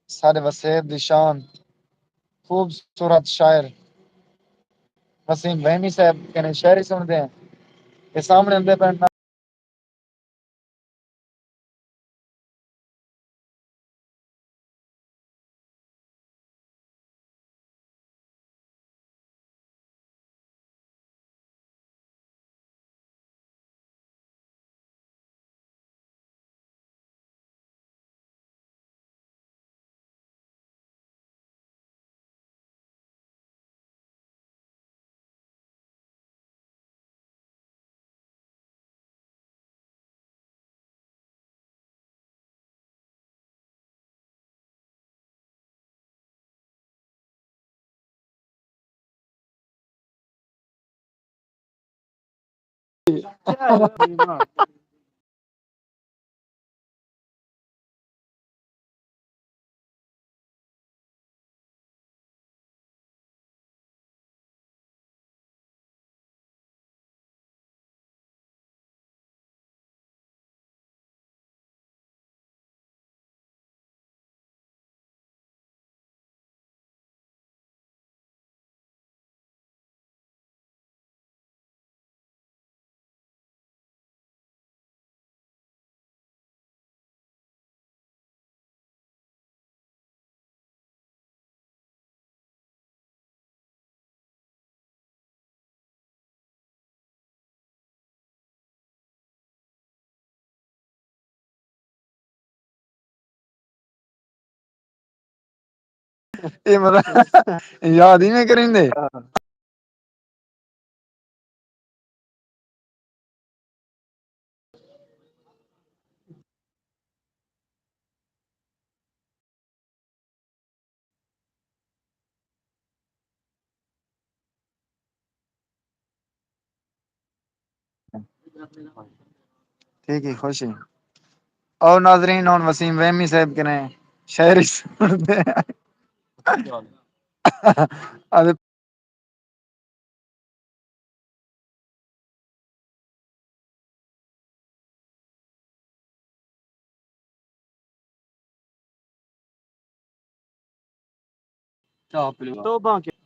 ساݙے وسیب دی شان، خوبصورت شاعر وسیم فہمی صاحب کنے شاعری سݨدے ہیں۔ تے سامݨے آندے پئے۔ اے مطلب یاد ہی میں کریندے۔ ٹھیک ہے، خوش ہے۔ او ناظرین، ہن وسیم فہمی صاحب کنے شاعری سݨدے ہیں۔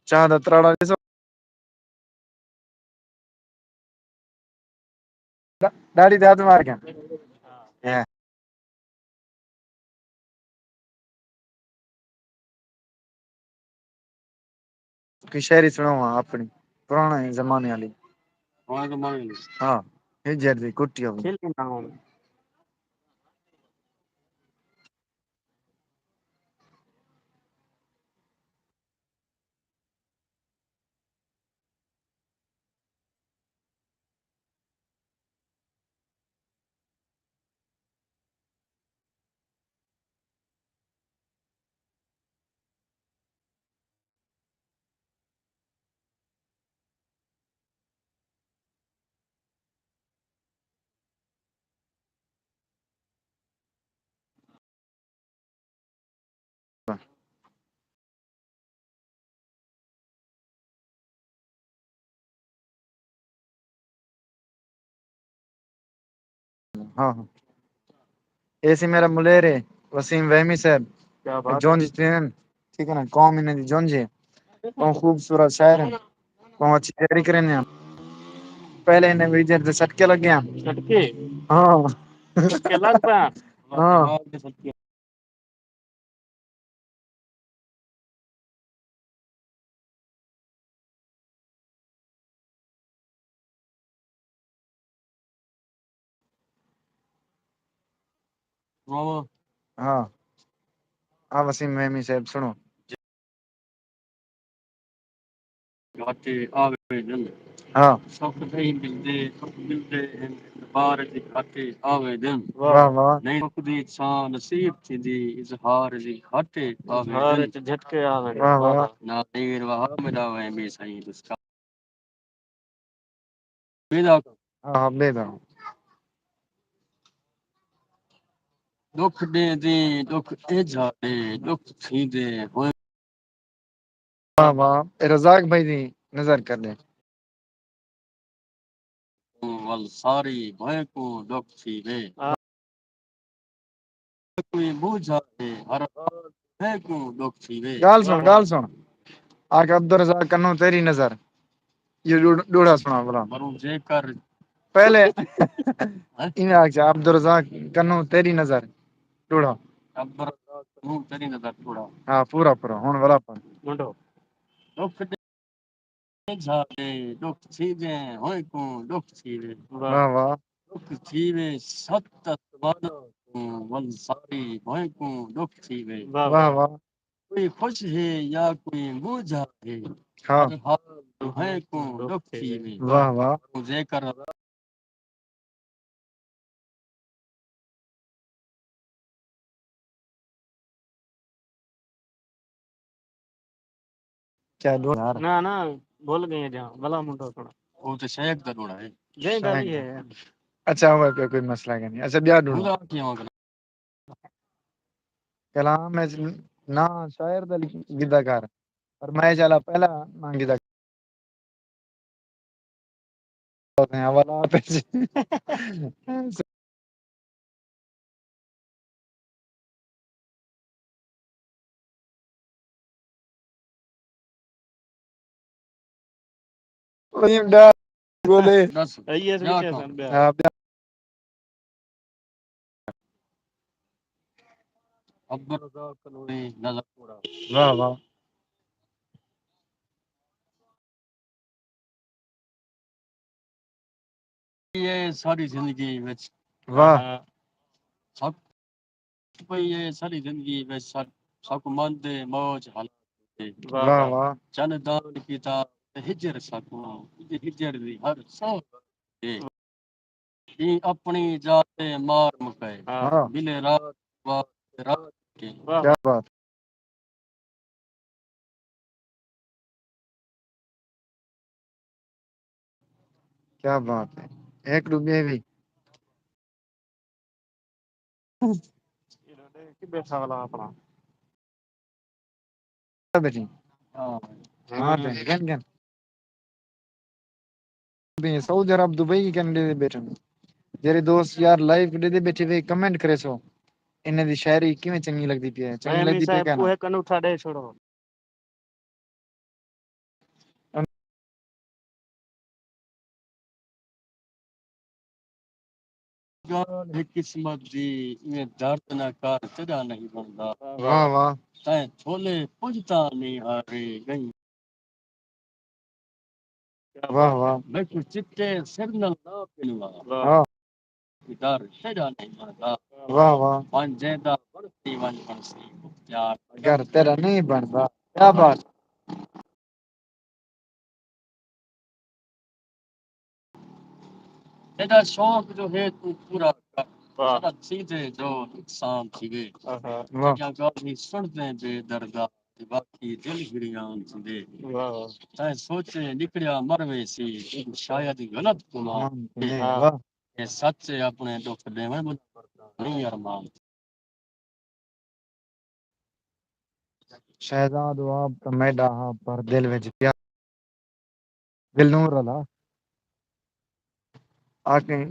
چاہ دا تراڑا ݙیسو۔ ݙاڑھی تے ہتھ مار کے۔ کوئی شاعری سݨاؤ ہاں اپݨی، پراݨے زمانے والی۔ پراݨے زمانے والی؟ ہاں، ہجر دی کٹی ہوئی۔ ہاں ہاں۔ اے سی میرا ملیر ہے، وسیم وہمی صاحب۔ کیا بات ہے۔ جونج تین، ٹھیک ہے نا، قوم انہیں دی جونج ہے۔ بہوں خوبصورت شاعر ہیں، بہوں اچھی تیاری کریں ہیں۔ پہلے انہیں ویجن دے سٹکے لگے ہیں۔ سٹکے؟ ہاں۔ سٹکے لگ پئے ہیں؟ ہاں۔ ہاں۔ ہاں وسیم مہمی صاحب، سنو۔ گھاٹے آوے دن۔ ہاں۔ سکھ نہیں ملدے، سکھ ملدے ہن، اعتبار دی گھاٹے آوے دن۔ واہ، واہ۔ نہیں سکھ دی چھاں نصیب تھیندی، اظہار دی گھاٹے آوے اظہار دن۔ اچ جھٹکے آوے دن۔ واہ، واہ۔ واہ۔ نہ دیر وہا میݙا وے میں سائیں دسکا۔ بیدا۔ ہاں، ہاں، بیدا۔ ݙکھ ݙیندیں، ݙکھ ایجھا ݙے، ݙکھ تھیندے ہوئے۔ واہ، واہ۔ اے رزاق بھائی دی نظر کر ݙے۔ ول ساری بھوئیں کوں ݙکھ تھیوے۔ کوئی بوجھا ہے، ہر حال بھوئیں کوں ݙکھ تھیوے۔ ڳالھ سُݨ، ڳالھ سُݨ۔ آکھ عبدالرزاق کنوں تیری نظر۔ یہ ݙو-، ݙوہڑا سُݨا بھلا۔ مروں جے کر۔ پہلے ہاں؟ ایویں آکھ جا، عبدالرزاق کنوں تیری نظر۔ ݙوہڑا۔ عبدالرزاق کنوں تیری نظر ݙوہڑا۔ ہاں، پورا، پورا۔ ہُݨ بھلا پڑھ۔ منڈو۔ ݙکھ ݙے جھاڑے، ݙکھ تھیوے، ہوئیں کوں ݙکھ تھیوے۔ واہ۔ واہ، واہ۔ ݙکھ تھیوے ست آسماناں کوں، ول ساری بھوئیں کوں ݙکھ تھیوے۔ واہ، واہ۔ واہ، واہ۔ کوئی خوش ہے یا کوئی بوجھا ہے، ہاں۔ ہر حال ݙوہیں کوں ݙکھ تھیوے۔ واہ، واہ۔ جے کر کیا ݙوہڑا یار؟ نہ، نہ، بھل ڳئے جاں، بھلا منڈو سُݨا۔ او تے شیخ دا ݙوہڑا ہے۔ جے دا شیخ بھی دا۔ ہے۔ اچھا، ہوا کوئی، کوئی مسئلہ کائنی۔ اچھا، ٻیا ݙوہڑا۔ خدا کیوں اگلا؟ کلام اچ نہ شاعر دا لکھ-، گدا کر، پر میں چلا پہلا نہ گدا کر۔ حوالات اچ۔ ولیم ڈا گولے۔ ݙس۔ آئی ایس ٻیا وچ کون؟ سن ٻیا۔ ہاں، ٻیا۔ عبدالرزاق کنوری نظر کوڑا۔ واہ، واہ۔ اے ساݙی زندگی وچ۔ واہ۔ سک پئی اے ساݙی زندگی وچ سک، سک من دے موج حالات تے۔ واہ، واہ، واہ۔ واہ۔ چن دان کیتا تے ہجر ساکوں، ہجر دی ہر سوہل تے۔ ایں اپݨی جاہ تے مار مکائے۔ ہاں۔ ملے رات بعد رات کے۔ واہ۔ کیا بات۔ کیا بات ہے۔ ہک ݙو ٻئے وی۔ بیٹھا والا اپݨا۔ بیٹھی۔ ہاں۔ ہاں، تے گن گن۔ سعودی عرب، دبئی، کینیڈا دے بیٹھے نے۔ جیڑھے دوست یار لائیو ݙیہدے بیٹھے وے، کمنٹ کریسو۔ انہاں دی شاعری کیویں چنڳی لڳدی پئی ہے؟ چنڳی لڳدی پئی ہے کہ نہ؟ کوہے کنوں اٹھا ݙے چھوڑو۔ ڳالھ ہے قسمت دی، ایویں درد نہ کر، تیݙا نہیں بݨدا۔ واہ، واہ۔ تیں تھولے پڄ تاں نہیں ہارے ڳئیں۔ واہ، واہ۔ میکوں چٹے سر نال نہ پنوا۔ واہ۔ ڈر تیݙا نہیں بݨدا۔ واہ، واہ۔ بݨ جیندا بݨسی ونڄ بݨسی مختیار۔ ڈر تیݙا نہیں بݨدا۔ کیا بات۔ تیݙا شوق جو ہے توں پورا کر۔ واہ۔ ساݙا تھیندے جو نقصان تھیوے۔ آہا۔ واہ۔ تیݙیاں ڳالھیں سݨدیں بے دردا، تے باقی دل گریان تھیندے۔ واہ۔ تیں سوچے نکڑیا مر ویسی، شاید غلط گمان۔ ہاں، واہ۔ اے سچ ہے اپݨے ݙکھ ݙیوݨ، بندہ مردا نہیں ارمان۔ شہزاد واب تاں میݙا ہا، پر دل وچ پیار۔ دلنور والا۔ آکھیں۔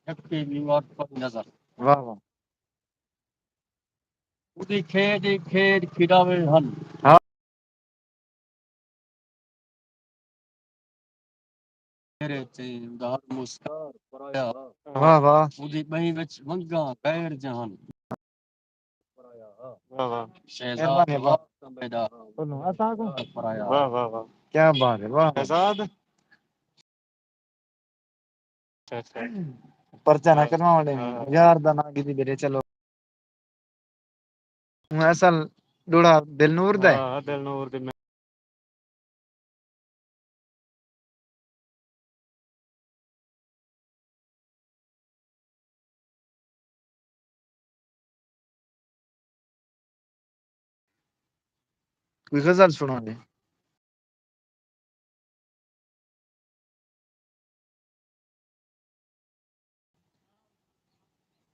ہک تے نیویارک پر نظر۔ واہ واہ۔ اوندی کھیݙ کھیݙ کھݙاوے ہن۔ ہاں۔ میرے تے اوندا ہر مسکار پرایا ہا۔ واہ واہ۔ اوندی ٻہیں وچ ونگاں غیر جہان پرایا ہا۔ واہ واہ۔ شہزاد مہربانی واہ۔ وقت میݙا بولو، اساں کو۔ پرایا ہا۔ واہ واہ واہ۔ کیا بات ہے، واہ۔ شہزاد۔ اچھا، اچھا۔ پرچہ نہ ہاں، کرواوݨے، ہاں۔ یار دا ناں گھدی ٻیٹھے، چلو۔ ہوں اصل ݙوہڑا دل نور دا ہے۔ ہاں، دل نور دی میں کوئی غزل سݨا ݙے۔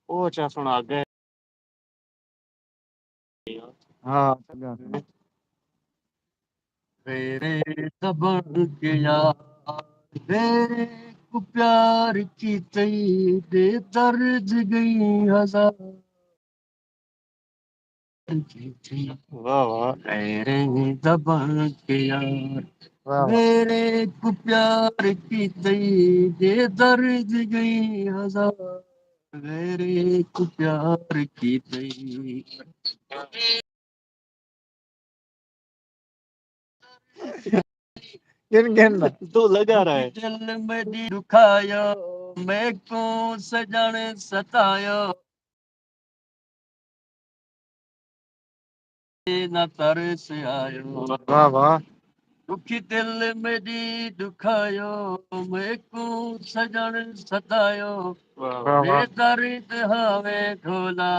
او اچھا سݨا ڳئے۔ ہاں، چنڳا۔ میرے دبن کے یار، میرے کو پیار کی تئی دے درد گئی ہزار۔ واہ واہ۔ غیر دبن کے یار، واہ واہ۔ میرے کو پیار کی تئی دے درد گئی ہزار، میرے کو پیار کی تئی۔ گن گن دا۔ تو لگا رہا ہے۔ دل میݙی ݙکھایو، میکوں سڄݨ ستایو۔ نہ ترس آیو۔ واہ واہ۔ ݙکھی دل میݙی ݙکھایو، میکوں سڄݨ ستایو۔ واہ واہ۔ بے درد ہاویں ڈھولا،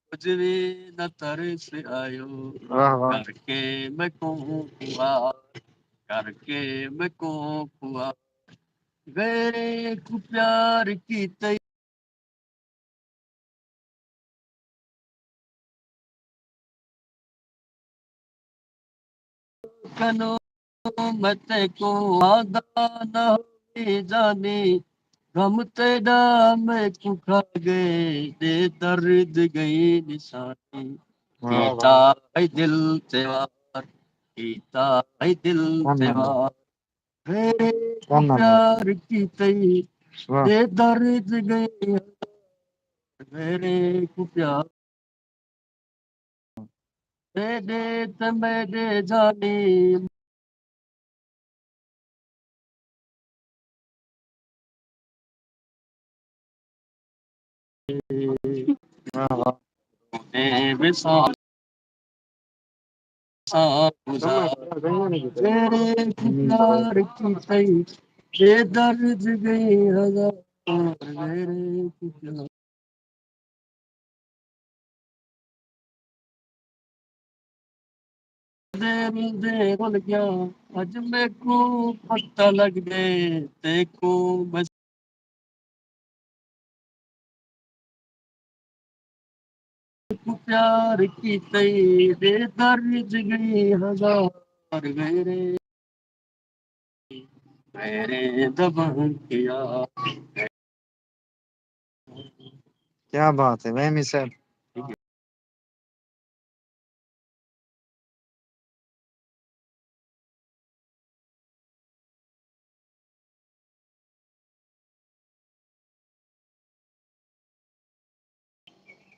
کجھ وی نہ ترس آیو۔ واہ واہ۔ کر کے میکوں خوار، کر کے میکوں خوار، غیر کوں پیار کیتے۔ کنوں میں تیکوں آہدا نہ ہووی جانی، غم تیݙا میکوں کھا ڳئے، ݙے درد ڳئی نشانی۔ واہ واہ۔ کیتا ہئی دل تے وار، کیتا ہئی دل تے وار۔ میرے کو پیار کیتے، واہ۔ ݙے درد ڳئی۔ میرے کو پیار، تیݙے تے میݙے جانی۔ واہ واہ۔ تیرے پیار کی تئی بے درد گئی ہزار، میرے پیار۔ دے روندے رل ڳیا، اڄ میکوں پتہ لڳ ڳئے، تیکوں بس۔ پیار کیتے بے درد گئی ہزار، میرے، میرے دبن کیا۔ کیا بات ہے وہمی صاحب۔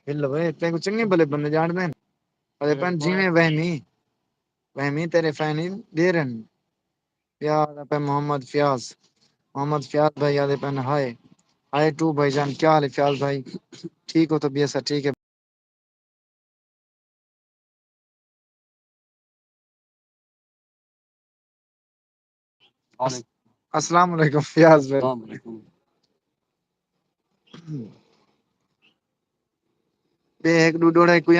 ہلو اے، تیکوں چنڳے بھلے بندے ڄاݨدے ہن۔ اے پن جیویں وہمی، وہمی تیݙے فین ݙے رہن۔ یار آہدے پئے محمد فیاض، محمد فیاض بھائی آہدے پئے ہائے، ہائے ٹو بھائی جان، کیا حال ہے فیاض بھائی؟ ٹھیک ہو؟ طبیعت سب ٹھیک ہے؟ السلام علیکم فیاض بھائی۔ السلام علیکم۔ ٻئے ہک ݙو ݙوہڑے کوئی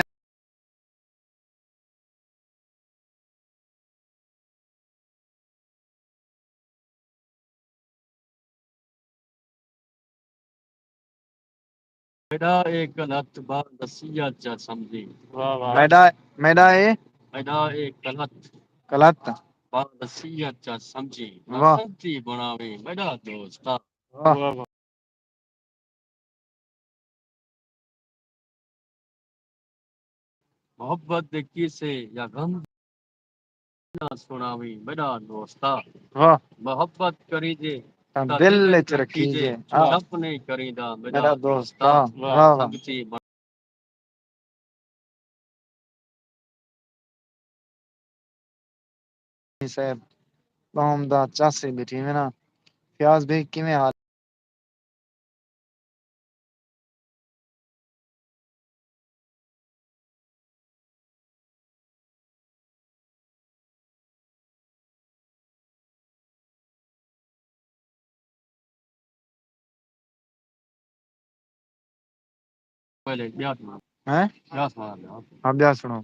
میݙا اے کلہت با نصیحت چا سمجھی۔ واہ واہ۔ میݙا، میݙا اے؟ میݙا اے کلہت۔ کلہت۔ با نصیحت چا سمجھی۔ واہ۔ پنتھی بݨاویں میݙا دوست۔ واہ۔ واہ واہ۔ محبت دے قصے یا غم نہ سݨاویں میݙا دوستا۔ واہ۔ محبت کریجے تاں تاں دل دل وچ وچ رکھیجے، رکھیجے، ہاں۔ شک نہیں کریندا میݙا میݙا دوستا۔ دوستا۔ واہ، واہ۔ سب چی بݨ صاحب قوم دا چاسی ٻیٹھی وینا۔ فیاض بھائی کیویں حال؟ پہلے ٻیا سݨا۔ ہیں؟ ٻیا سݨا ݙیو۔ ہاں، ٻیا سݨاؤ۔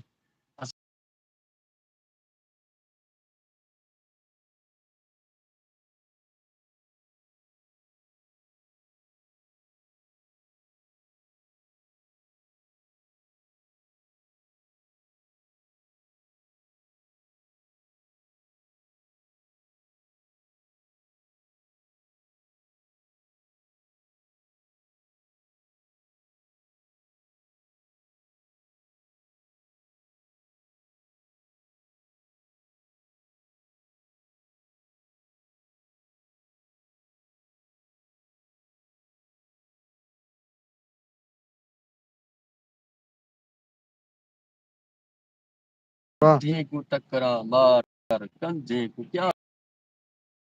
واہ۔ جی کوں ٹکرا مار کر کندھے کوں کیا،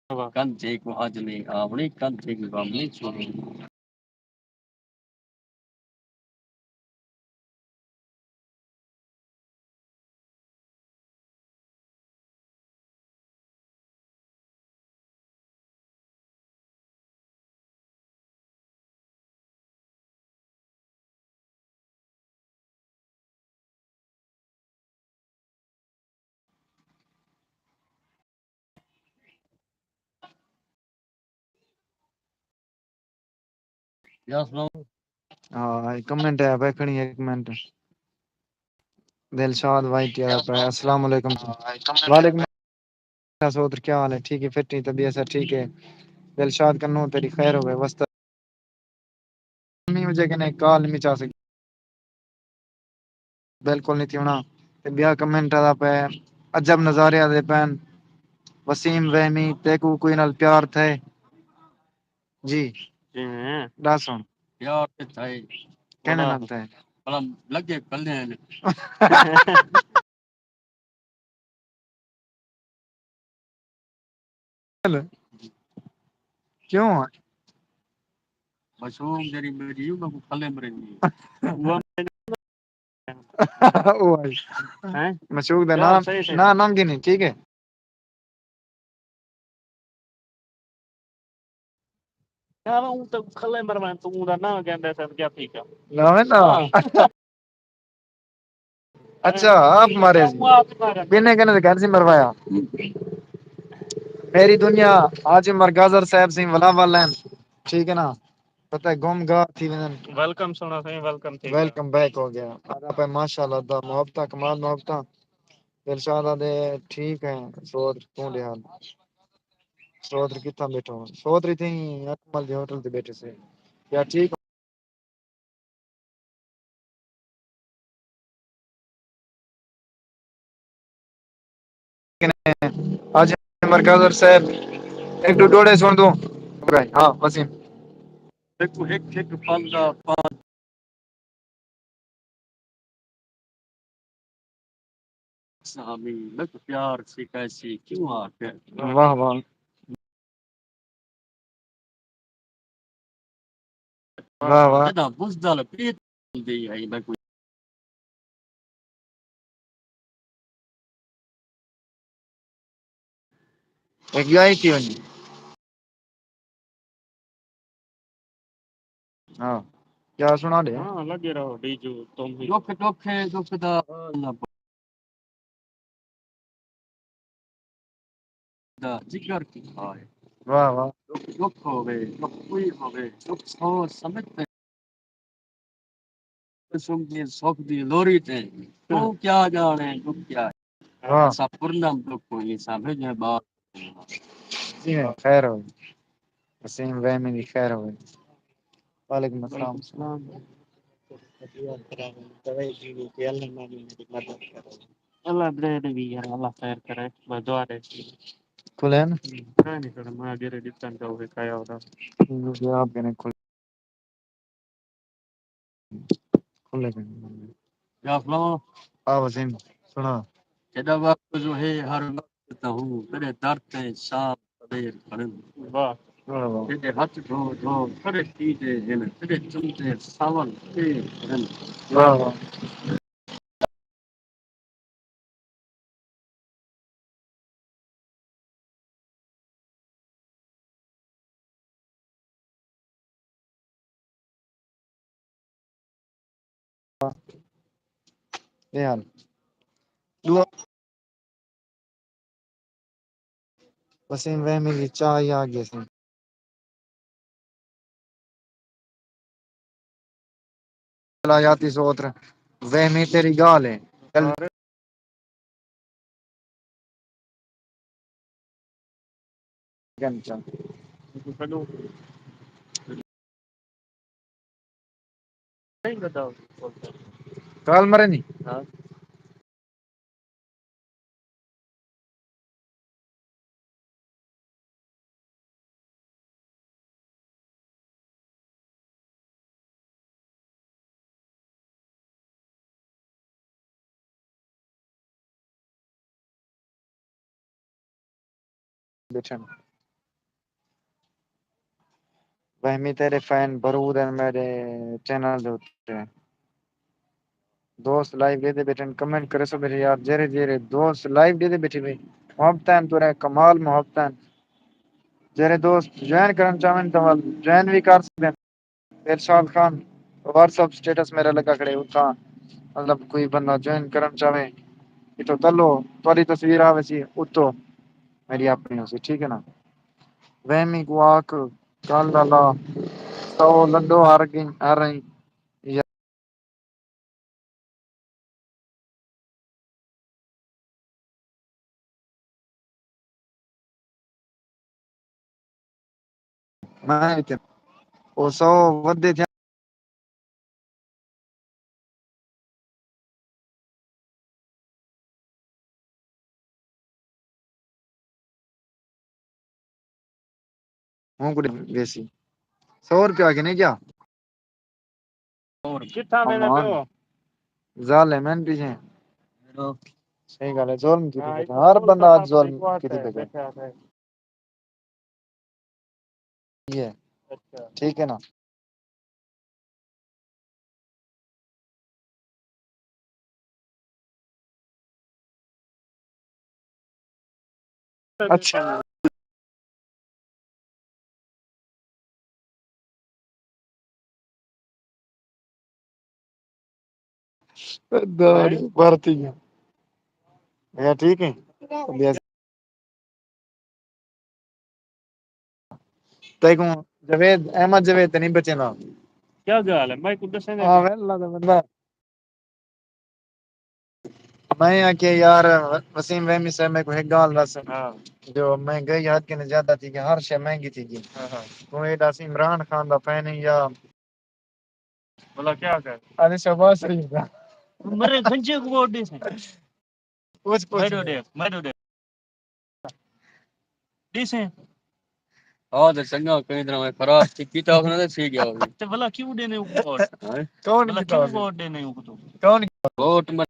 واہ۔ کندھے کوں اڄ نہیں آوݨی، کندھے کوں غم نہیں چھوڑݨی۔ یا سلام۔ ہاں، ہک منٹ ہے، پہ کھڑی ہک منٹ۔ دلشاد وائی ٹی آیا پہ۔ السلام علیکم۔ وعلیکم السلام سودر، کیا حال ہے؟ ٹھیک ہے، فٹ ہے، طبیعت ہے ٹھیک ہے؟ دلشاد کنوں تیری خیر ہوے، واسطہ۔ نہیں ہو جائے کہ نہیں، کال نہیں چا سکتی۔ بالکل نہیں تھی ہونا۔ تے ٻیا کمنٹ آندا پئے، عجب نظارے آندے پئن۔ وسیم رحمی، تیکوں کوئی نال پیار تھئے؟ جی۔ کیویں؟ ݙس ہݨ۔ پیار تے تھئے۔ کہنے بھلا، نال تھئے؟ بھلا لڳے کلے ہن۔ کیوں؟ مشوق جیڑھی میری، میں کو کھلے مرے نہیں۔ او بھائی۔ ہیں؟ مشوق دا یار، نام، صحیح، صحیح۔ نہ ننگی نہیں، ٹھیک ہے؟ یار، اوں تے کھلے مروائیں، توں اوندا ناں گھندے سن، کیا ٹھیک ہے؟ نہ ہے نا۔ ہاں۔ اچھا، آپ مارے سی۔ ٻنہیں کنے تے گھن سی مروایا۔ میری دنیا، حاجی مرگازر صاحب سی ولا والن۔ ٹھیک ہے نا؟ پتہ ہے، گم گار تھی ویندن۔ ویلکم سونا سائیں، ویلکم تھی ویلکم بیک ہو گیا۔ آندا پئے ماشاءاللہ دا محبتاں، کمال محبتاں۔ دلشاد آندے ٹھیک ہے، سودر توں ݙے حال۔ سودر کتھاں ٻیٹھا ہو؟ سودر اتھیں اکمل دے ہوٹل تے ٻیٹھے سے۔ کیا ٹھیک؟ اڄ مرگازر صاحب ہک ݙو ݙوہڑے سݨ دو۔ ہاں، وسیم۔ میکوں ہک ہک پل دا پل سامی، میکوں پیار سی کیسی کیوں آکھے؟ واہ واہ۔ واہ واہ۔ جݙاں بزدل پریت دی ہے، میکوں ہک ڳائی تھی ونڄے۔ ہاں۔ کیا سݨا ݙے؟ ہاں، لڳے رہو، ڈی جو تم ہی۔ ݙکھ، ݙکھ ہے، ݙکھ دا حال نہ دا جگر کیتا ہے۔ واہ، واہ۔ ݙکھ، ݙکھ ہووے، ݙکھ کوئی ہووے، ݙکھ سوچ سمجھ تے قسم دی سکھ دی لوری تے، توں ہاں۔ کیا ڄاݨے ݙکھ کیا ہے۔ واہ۔ اساں پرنم ݙکھ کوئی، اساں بھیڄے ٻال۔ جی، خیر ہووے۔ وسیم رحمی دی خیر ہووے۔ وعلیکم السلام۔ وعلیکم السلام۔ دعا کرا، دوائی جیوی تے اللہ مامی دی مدد کرے۔ اللہ دے دے بھی یار، اللہ خیر کرے، بس دعا دے۔ کھلے نا؟ کائے نہیں کرنا، میں اگے ڈسٹنس ہوے کایا ہوتا۔ آپ کنے کھل-، کھلے کنے۔ یا فلاں۔ آ وسیم، سنا۔ جݙاں وقت جو ہے ہر وقت تہوں، تیݙے در تے صاف قدیر کھڑن۔ واہ۔ واہ واہ۔ تیݙے ہتھ دھو دھو فرشتی دے ہن، تیݙے چمدے ساول تیر کھڑن۔ واہ واہ۔ اے حال۔ ݙو-، وسیم وہمی دی چاہ ہی آ ڳئی سی۔ چلا یاتی سوتر، وہمی تیری ڳالھ ہے۔ چل۔ کال مرے نہیں۔ ہاں۔ بیٹھن۔ وہمی تیرے فین برود ہیں میرے چینل دے اتے۔ دوست لائیو ݙیہدے ٻیٹھن، کمنٹ کریسو ٻیٹھے یار، جیرھے جیرھے دوست لائیو ݙیہدے ٻیٹھے بھئی، محبتاں ہن، تورے کمال محبتاں ہن۔ جیرھے دوست جوائن کرݨ چاہون تاں ول جوائن وی کر سڳدن۔ ارشاد خان، واٹس ایپ سٹیٹس میرا لڳا کھڑے، اتھاں مطلب کوئی بندہ جوائن کرݨ چاہے، اتھوں تلو تہاݙی تصویر آ ویسی، اتوں میری اپݨی ہوسی، ٹھیک ہے نا؟ وہمی کوں آکھ، کل اللہ سو لݙو ہر ڳئیں، ہر رہیں۔ میں تے او سو ودے تھیا۔ ہوں کڑے ویسی۔ سو روپیہ کے نہیں کیا؟ اور کتھاں ویندے امان۔ پیو؟ ظالم ہن پیچھے۔ صحیح ڳالھ ہے، ظلم کیتی ہاں، پئے۔ ہر بندہ اڄ ظلم کیتی پئے۔ یہ۔ اچھا۔ ٹھیک ہے نا؟ اچھا۔ داڑھی بھرتی ہے۔ بھیا ٹھیک ہے؟ تیکوں جاوید، احمد جاوید تے نہیں بچیندا۔ کیا ڳالھ ہے؟ میں کوں ݙسیں دے۔ ہاں، ویلا دا بندہ۔ میں آکھیا، یار وسیم وہمی صاحب، میکوں ہک ڳالھ ݙس۔ ہاں۔ جو مہنگائی حد کنے زیادہ تھی ڳئی، ہر شے مہنگی تھی ڳئی۔ ہاں، ہاں۔ توں اے ݙس عمران خان دا فین ہیں یا بھلا کیا کر؟ ارے شہباز شریف دا۔ مرے گنجے کو ووٹ ݙیسیں۔ پوچھ، پوچھ۔ میݙو ݙے، میݙو ݙے۔ ݙیسیں۔ ہاں، تے چنڳا، کہیں طرح میں خراب تھی، کیتا ہونا تے تھی ڳیا ہوسی۔ تے بھلا کیوں ݙینے ہو ووٹ؟ ہاں؟ کون بھلا کیتا کیوں ہوسی؟ ووٹ ݙینے ہو تو؟ کون؟ ووٹ میں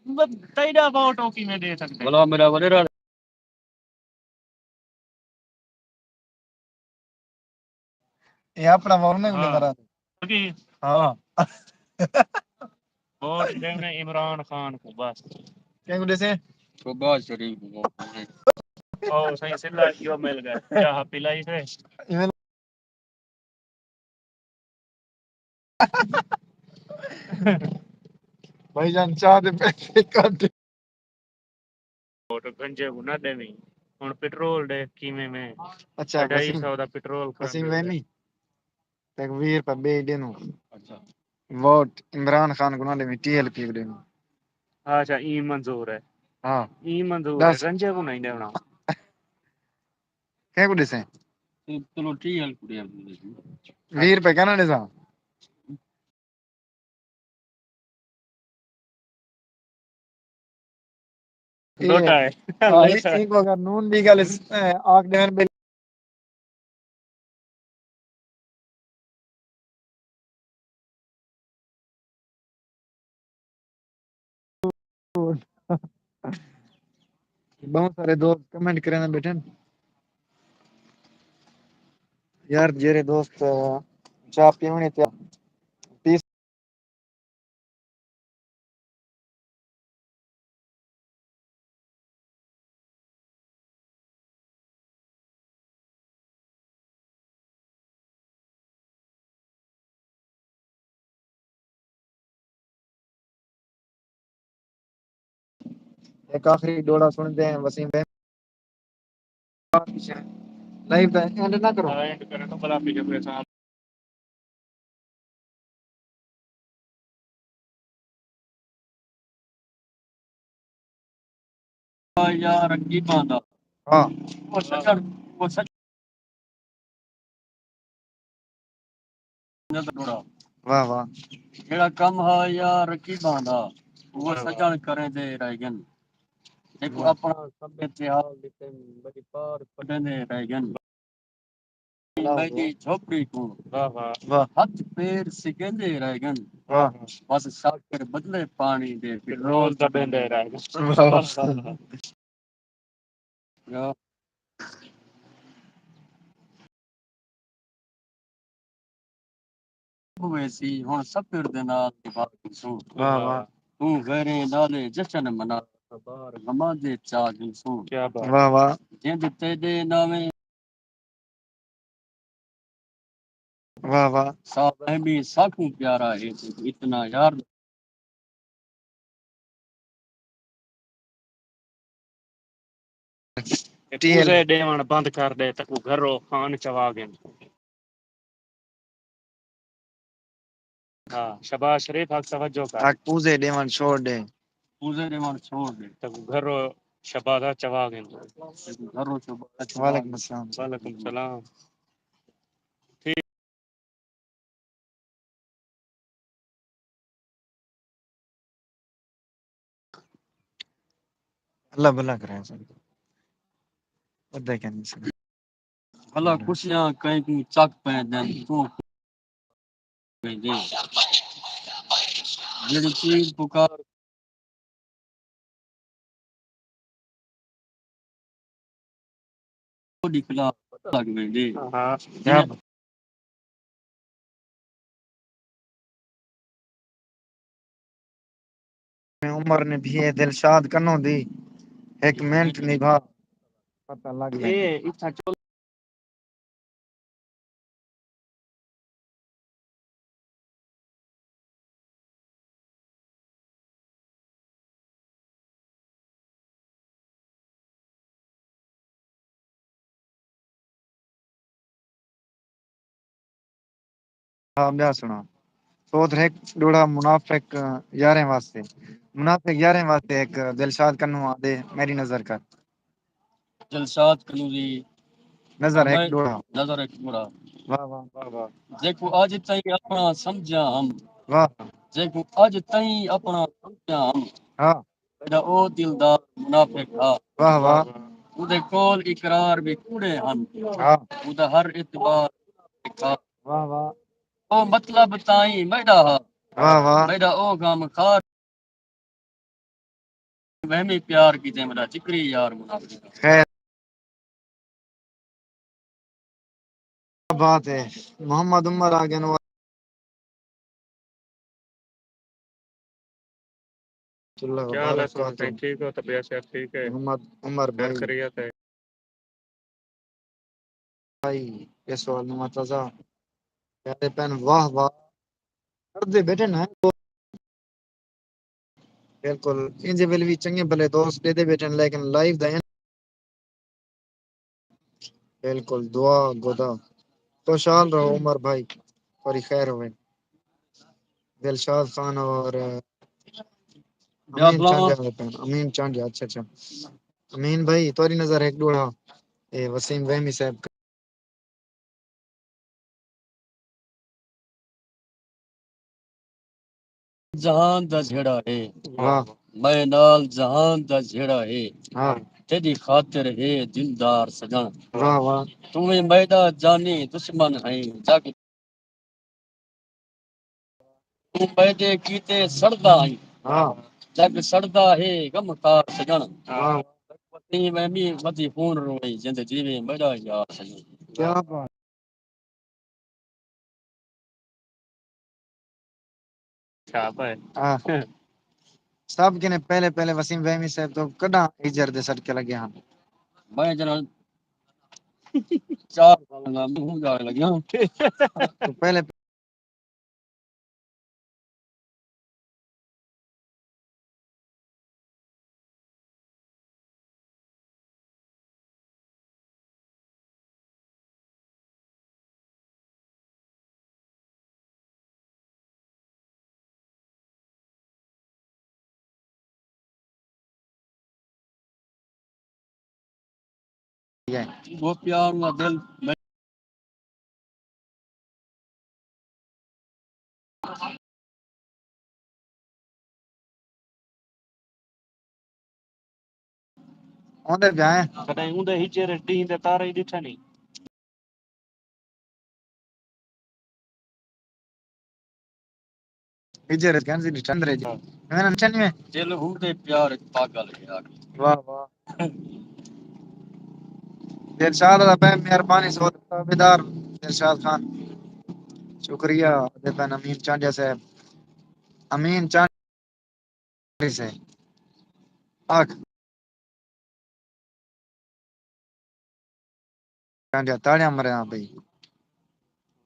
بس تیݙا ووٹ او کیویں ݙے سڳدے؟ بھلا میرا وݙیرا۔ اے اپݨا ووٹ نہیں ہاں۔ ݙیندا رہا۔ کی؟ ہاں۔ ووٹ ݙیوݨے عمران خان کوں بس۔ کہیں کوں ݙیسیں؟ شہباز شریف کوں ووٹ ݙیوݨے۔ او سائیں، سلا کیوں مل ڳئے؟ چاہ پلائی سے؟ ایویں بھائی جان، چاہ دے پیسے کٹ۔ ووٹ گنجے کوں نہ ݙیویں۔ ہݨ پٹرول ݙے کیویں میں؟ اچھا، اڈھائی سو دا پٹرول کھڑا وسیم ملدا۔ وہمی۔ تیکوں ویہہ روپے ٻئے ݙینوں۔ اچھا۔ ووٹ عمران خان کوں نہ ݙیویں، ٹی ایل پی کوں ݙیویں۔ اچھا، ایں منظور ہے۔ ہاں۔ ایں منظور ہے، ݙس۔ گنجے کوں نہیں ݙیوݨا۔ کہیں کوں ݙیسیں؟ چلو، ٹی ایل کوں ݙے۔ ویہہ روپے کیا نہ ݙیساں؟ لوٹا ہے۔ ہاں، لوٹا ہے۔ ایک اگر نون لیگ والے س-، اے، آکھ ݙیون بھئی ٻہوں سارے دوست کمنٹ کریندے ٻیٹھن۔ یار جیڑھے دوست چاہ پیوݨی تے پیس ہک آخری ݙوہڑا سݨدے ہیں وسیم بھائی۔ لائیو دا اینڈ نہ کرو۔ ہاں، اینڈ کرے تو بلا پیچھے کوئی سال۔ یار رقیباں دا۔ ہاں۔ او سچڑ، او سچڑ۔ واہ واہ۔ جیڑھا کم ہا یار رقیباں دا، او واہ واہ۔ سڄݨ کریندے رہ ڳن۔ ہک واہ۔ اپݨا سمے تے حال ݙتے، وݙی پار کڈھیندے رہ ڳن۔ واہ واہ۔ میݙی جھوپڑی کوں واہ واہ۔ واہ۔ ہتھ پیر سکیندے رہ ڳن۔ واہ۔ بس شاکر بدلے پاݨی دے پٹرول پٹرول دٻیندے رہ ڳن۔ واہ واہ۔ یا۔ ہوئے سی، ہݨ سفر دے نال نبھا گھنسوں۔ واہ واہ۔ توں غیریں نالے جشن منا، بار غماں دے چا گھنسوں۔ کیا بات۔ واہ واہ۔ جند تیݙے ناویں واہ واہ۔ سا وہمی ساکوں پیارا ہے تیکوں اتنا یار۔ T L. پوزے ݙیوݨ بند کر ݙے، تیکوں گھرو خان چوا ڳن۔ ہاں، شہباز شریف حق توجہ کر۔ حق پوزے ݙیوݨ چھوڑ ݙے۔ پوزے ݙیوݨ چھوڑ ݙے۔ تیکوں گھرو شہبازا چوا ڳن۔ تیکوں گھرو شہبازا چوا ڳن۔ وعلیکم السلام۔ وعلیکم السلام۔ ٹھیک۔ اللہ بھلا کرے سر۔ ادھے کہنی سر۔ بھلا خوشیاں کہیں کوں چک پئے دن توں ویندے۔ جیڑھی چیز پکار ݙکھلا پتہ لڳ ویندے۔ ہاں۔ عمر نبھیے دلشاد کنوں دی، ہک منٹ نبھا پتہ لڳ ویندے۔ ہاں، ٻیا سݨا۔ سوت ہک ݙوہڑا منافق یاریں واسطے۔ منافق یاریں واسطے ہک دلشاد کنوں آہدے، میݙی نظر کر۔ دلشاد کنوں دی نظر ہک ݙوہڑا۔ نظر ہک ݙوہڑا۔ واہ واہ۔ واہ واہ۔ جیکوں اڄ تئیں اپݨا سمجھیا ہم۔ واہ۔ جیکوں اڄ تئیں اپݨا سمجھیا ہم۔ ہاں۔ میݙا او دلدار منافق ہا۔ واہ واہ۔ اوندے قول اقرار وی کوڑے ہن۔ ہاں۔ اوندا ہر اعتبار ہا۔ واہ واہ۔ او مطلب تائیں میݙا ہا۔ واہ واہ۔ میݙا او غم خار وہمی پیار کیتے میݙا ذکری یار منافق۔ خیر۔ کیا بات ہے۔ محمد عمر آ ڳئے نو۔ اللہ کیا حال ہے سوہن وبرکاتہ۔ سائیں، ٹھیک ہو؟ طبیعت صحت ٹھیک ہے؟ محمد عمر خیر بھائی۔ خیریت ہے؟ بھائی، اے سوال نواں تازہ پیارے پن، واہ واہ۔ کردے ٻیٹھن ہیں۔ بالکل، اینجھے ویلے وی چنڳے بھلے دوست ݙیہدے ٻیٹھن، لیکن لائیو دا اینڈ۔ بالکل، دعا گدا۔ خوشحال رہو عمر بھائی، تہاݙی خیر ہووے۔ دلشاد خان اور امین چانڈیا آئے پئن۔ امین چانڈیا، اچھا اچھا۔ امین بھائی، تہاݙی نظر ہک ݙوہڑا، اے وسیم وہمی صاحب۔ جہان دا جھیڑا ہے۔ واہ۔ میں نال جہان دا جھیڑا ہے۔ ہاں۔ تیݙی خاطر ہے دلدار سڄݨ۔ واہ واہ۔ توں وی میݙا جانی دشمن ہیں، جڳ توں میݙے کیتے سڑدا ہیں۔ ہاں۔ جڳ سڑدا ہے غمخوار سڄݨ۔ ہاں۔ وسیم ایمی ودی خون روئی، جند جیوے میݙا یار سڄݨ۔ کیا بات۔ چھاپ ہے۔ ہاں۔ سب کنے پہلے پہلے وسیم فہمی صاحب تو کݙاں ہجر دے صدقے لڳے ہن؟ میں جناب چار سال نال ہوں جاݨ لڳیا۔ تو پہلے ہے۔ وہ پیار نہ دل میں اوندے پیا ہیں۔ کݙاہیں اوندے ہجے رے ݙینہہ دے تارے ہی ݙٹھے نہیں۔ ہجے رے کہیں دی ٹھنڈ رہ جی۔ میں نا چنی میں۔ دل ہوں دے پیار وچ پاگل ہے آ۔ واہ واہ۔ دلشاد دا پہ مہربانی سو تابعدار دلشاد خان۔ شکریہ۔ دے پہ امین چانڈیا صاحب۔ امین چانڈیا۔ سے۔ آکھ۔ گانڈیا تاڑیاں مریاں پئی۔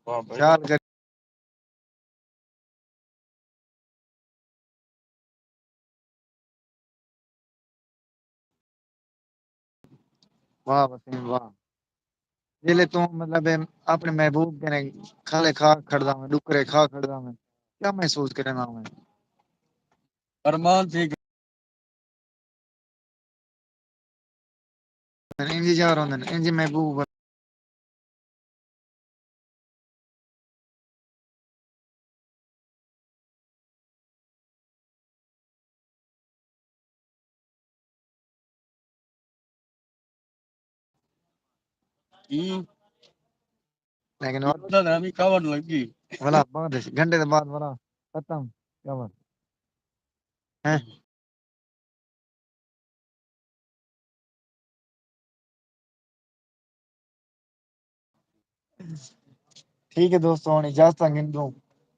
واہ بھائی۔ خیال کر۔ واہ وسیم واہ۔ جیلے توں مطلب اپݨے محبوب کنے کھالے کھا کھڑدا میں، ݙکرے کھا کھڑدا میں، کیا محسوس کریندا میں؟ ارمان تھی ڳئے۔ انجی یار ہوندن، انجی محبوب۔ ہوں۔ لیکن اور پتہ نہ ہمیں کاوڑ لگی۔ ولا بعد اچ، گھنٹے دے بعد ولا ختم۔ کاوڑ۔ ہیں؟ ٹھیک ہے دوستو، ہݨ اجازت گھندوں۔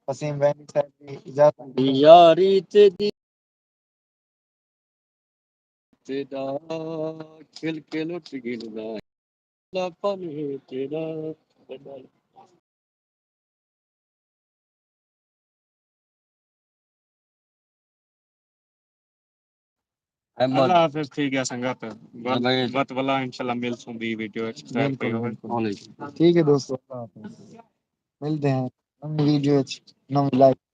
وسیم وینی صاحب دی اجازت گھندوں۔ یاری تیݙی تیݙا کھل کے لٹ گھندا ہے، لاپن ہے تیݙا۔ احمد۔ اللہ حافظ، تھی ڳیا سنگت۔ بت، بھائی۔ بت ولا انشاءاللہ ملسوں ٻئی ویڈیو اچ۔ خیر بالکل، پئی ہووے۔ بالکل۔ ٹھیک ہے دوستو، اللہ حافظ۔ ملتے ہیں نویں ویڈیو اچ، نویں لائیو۔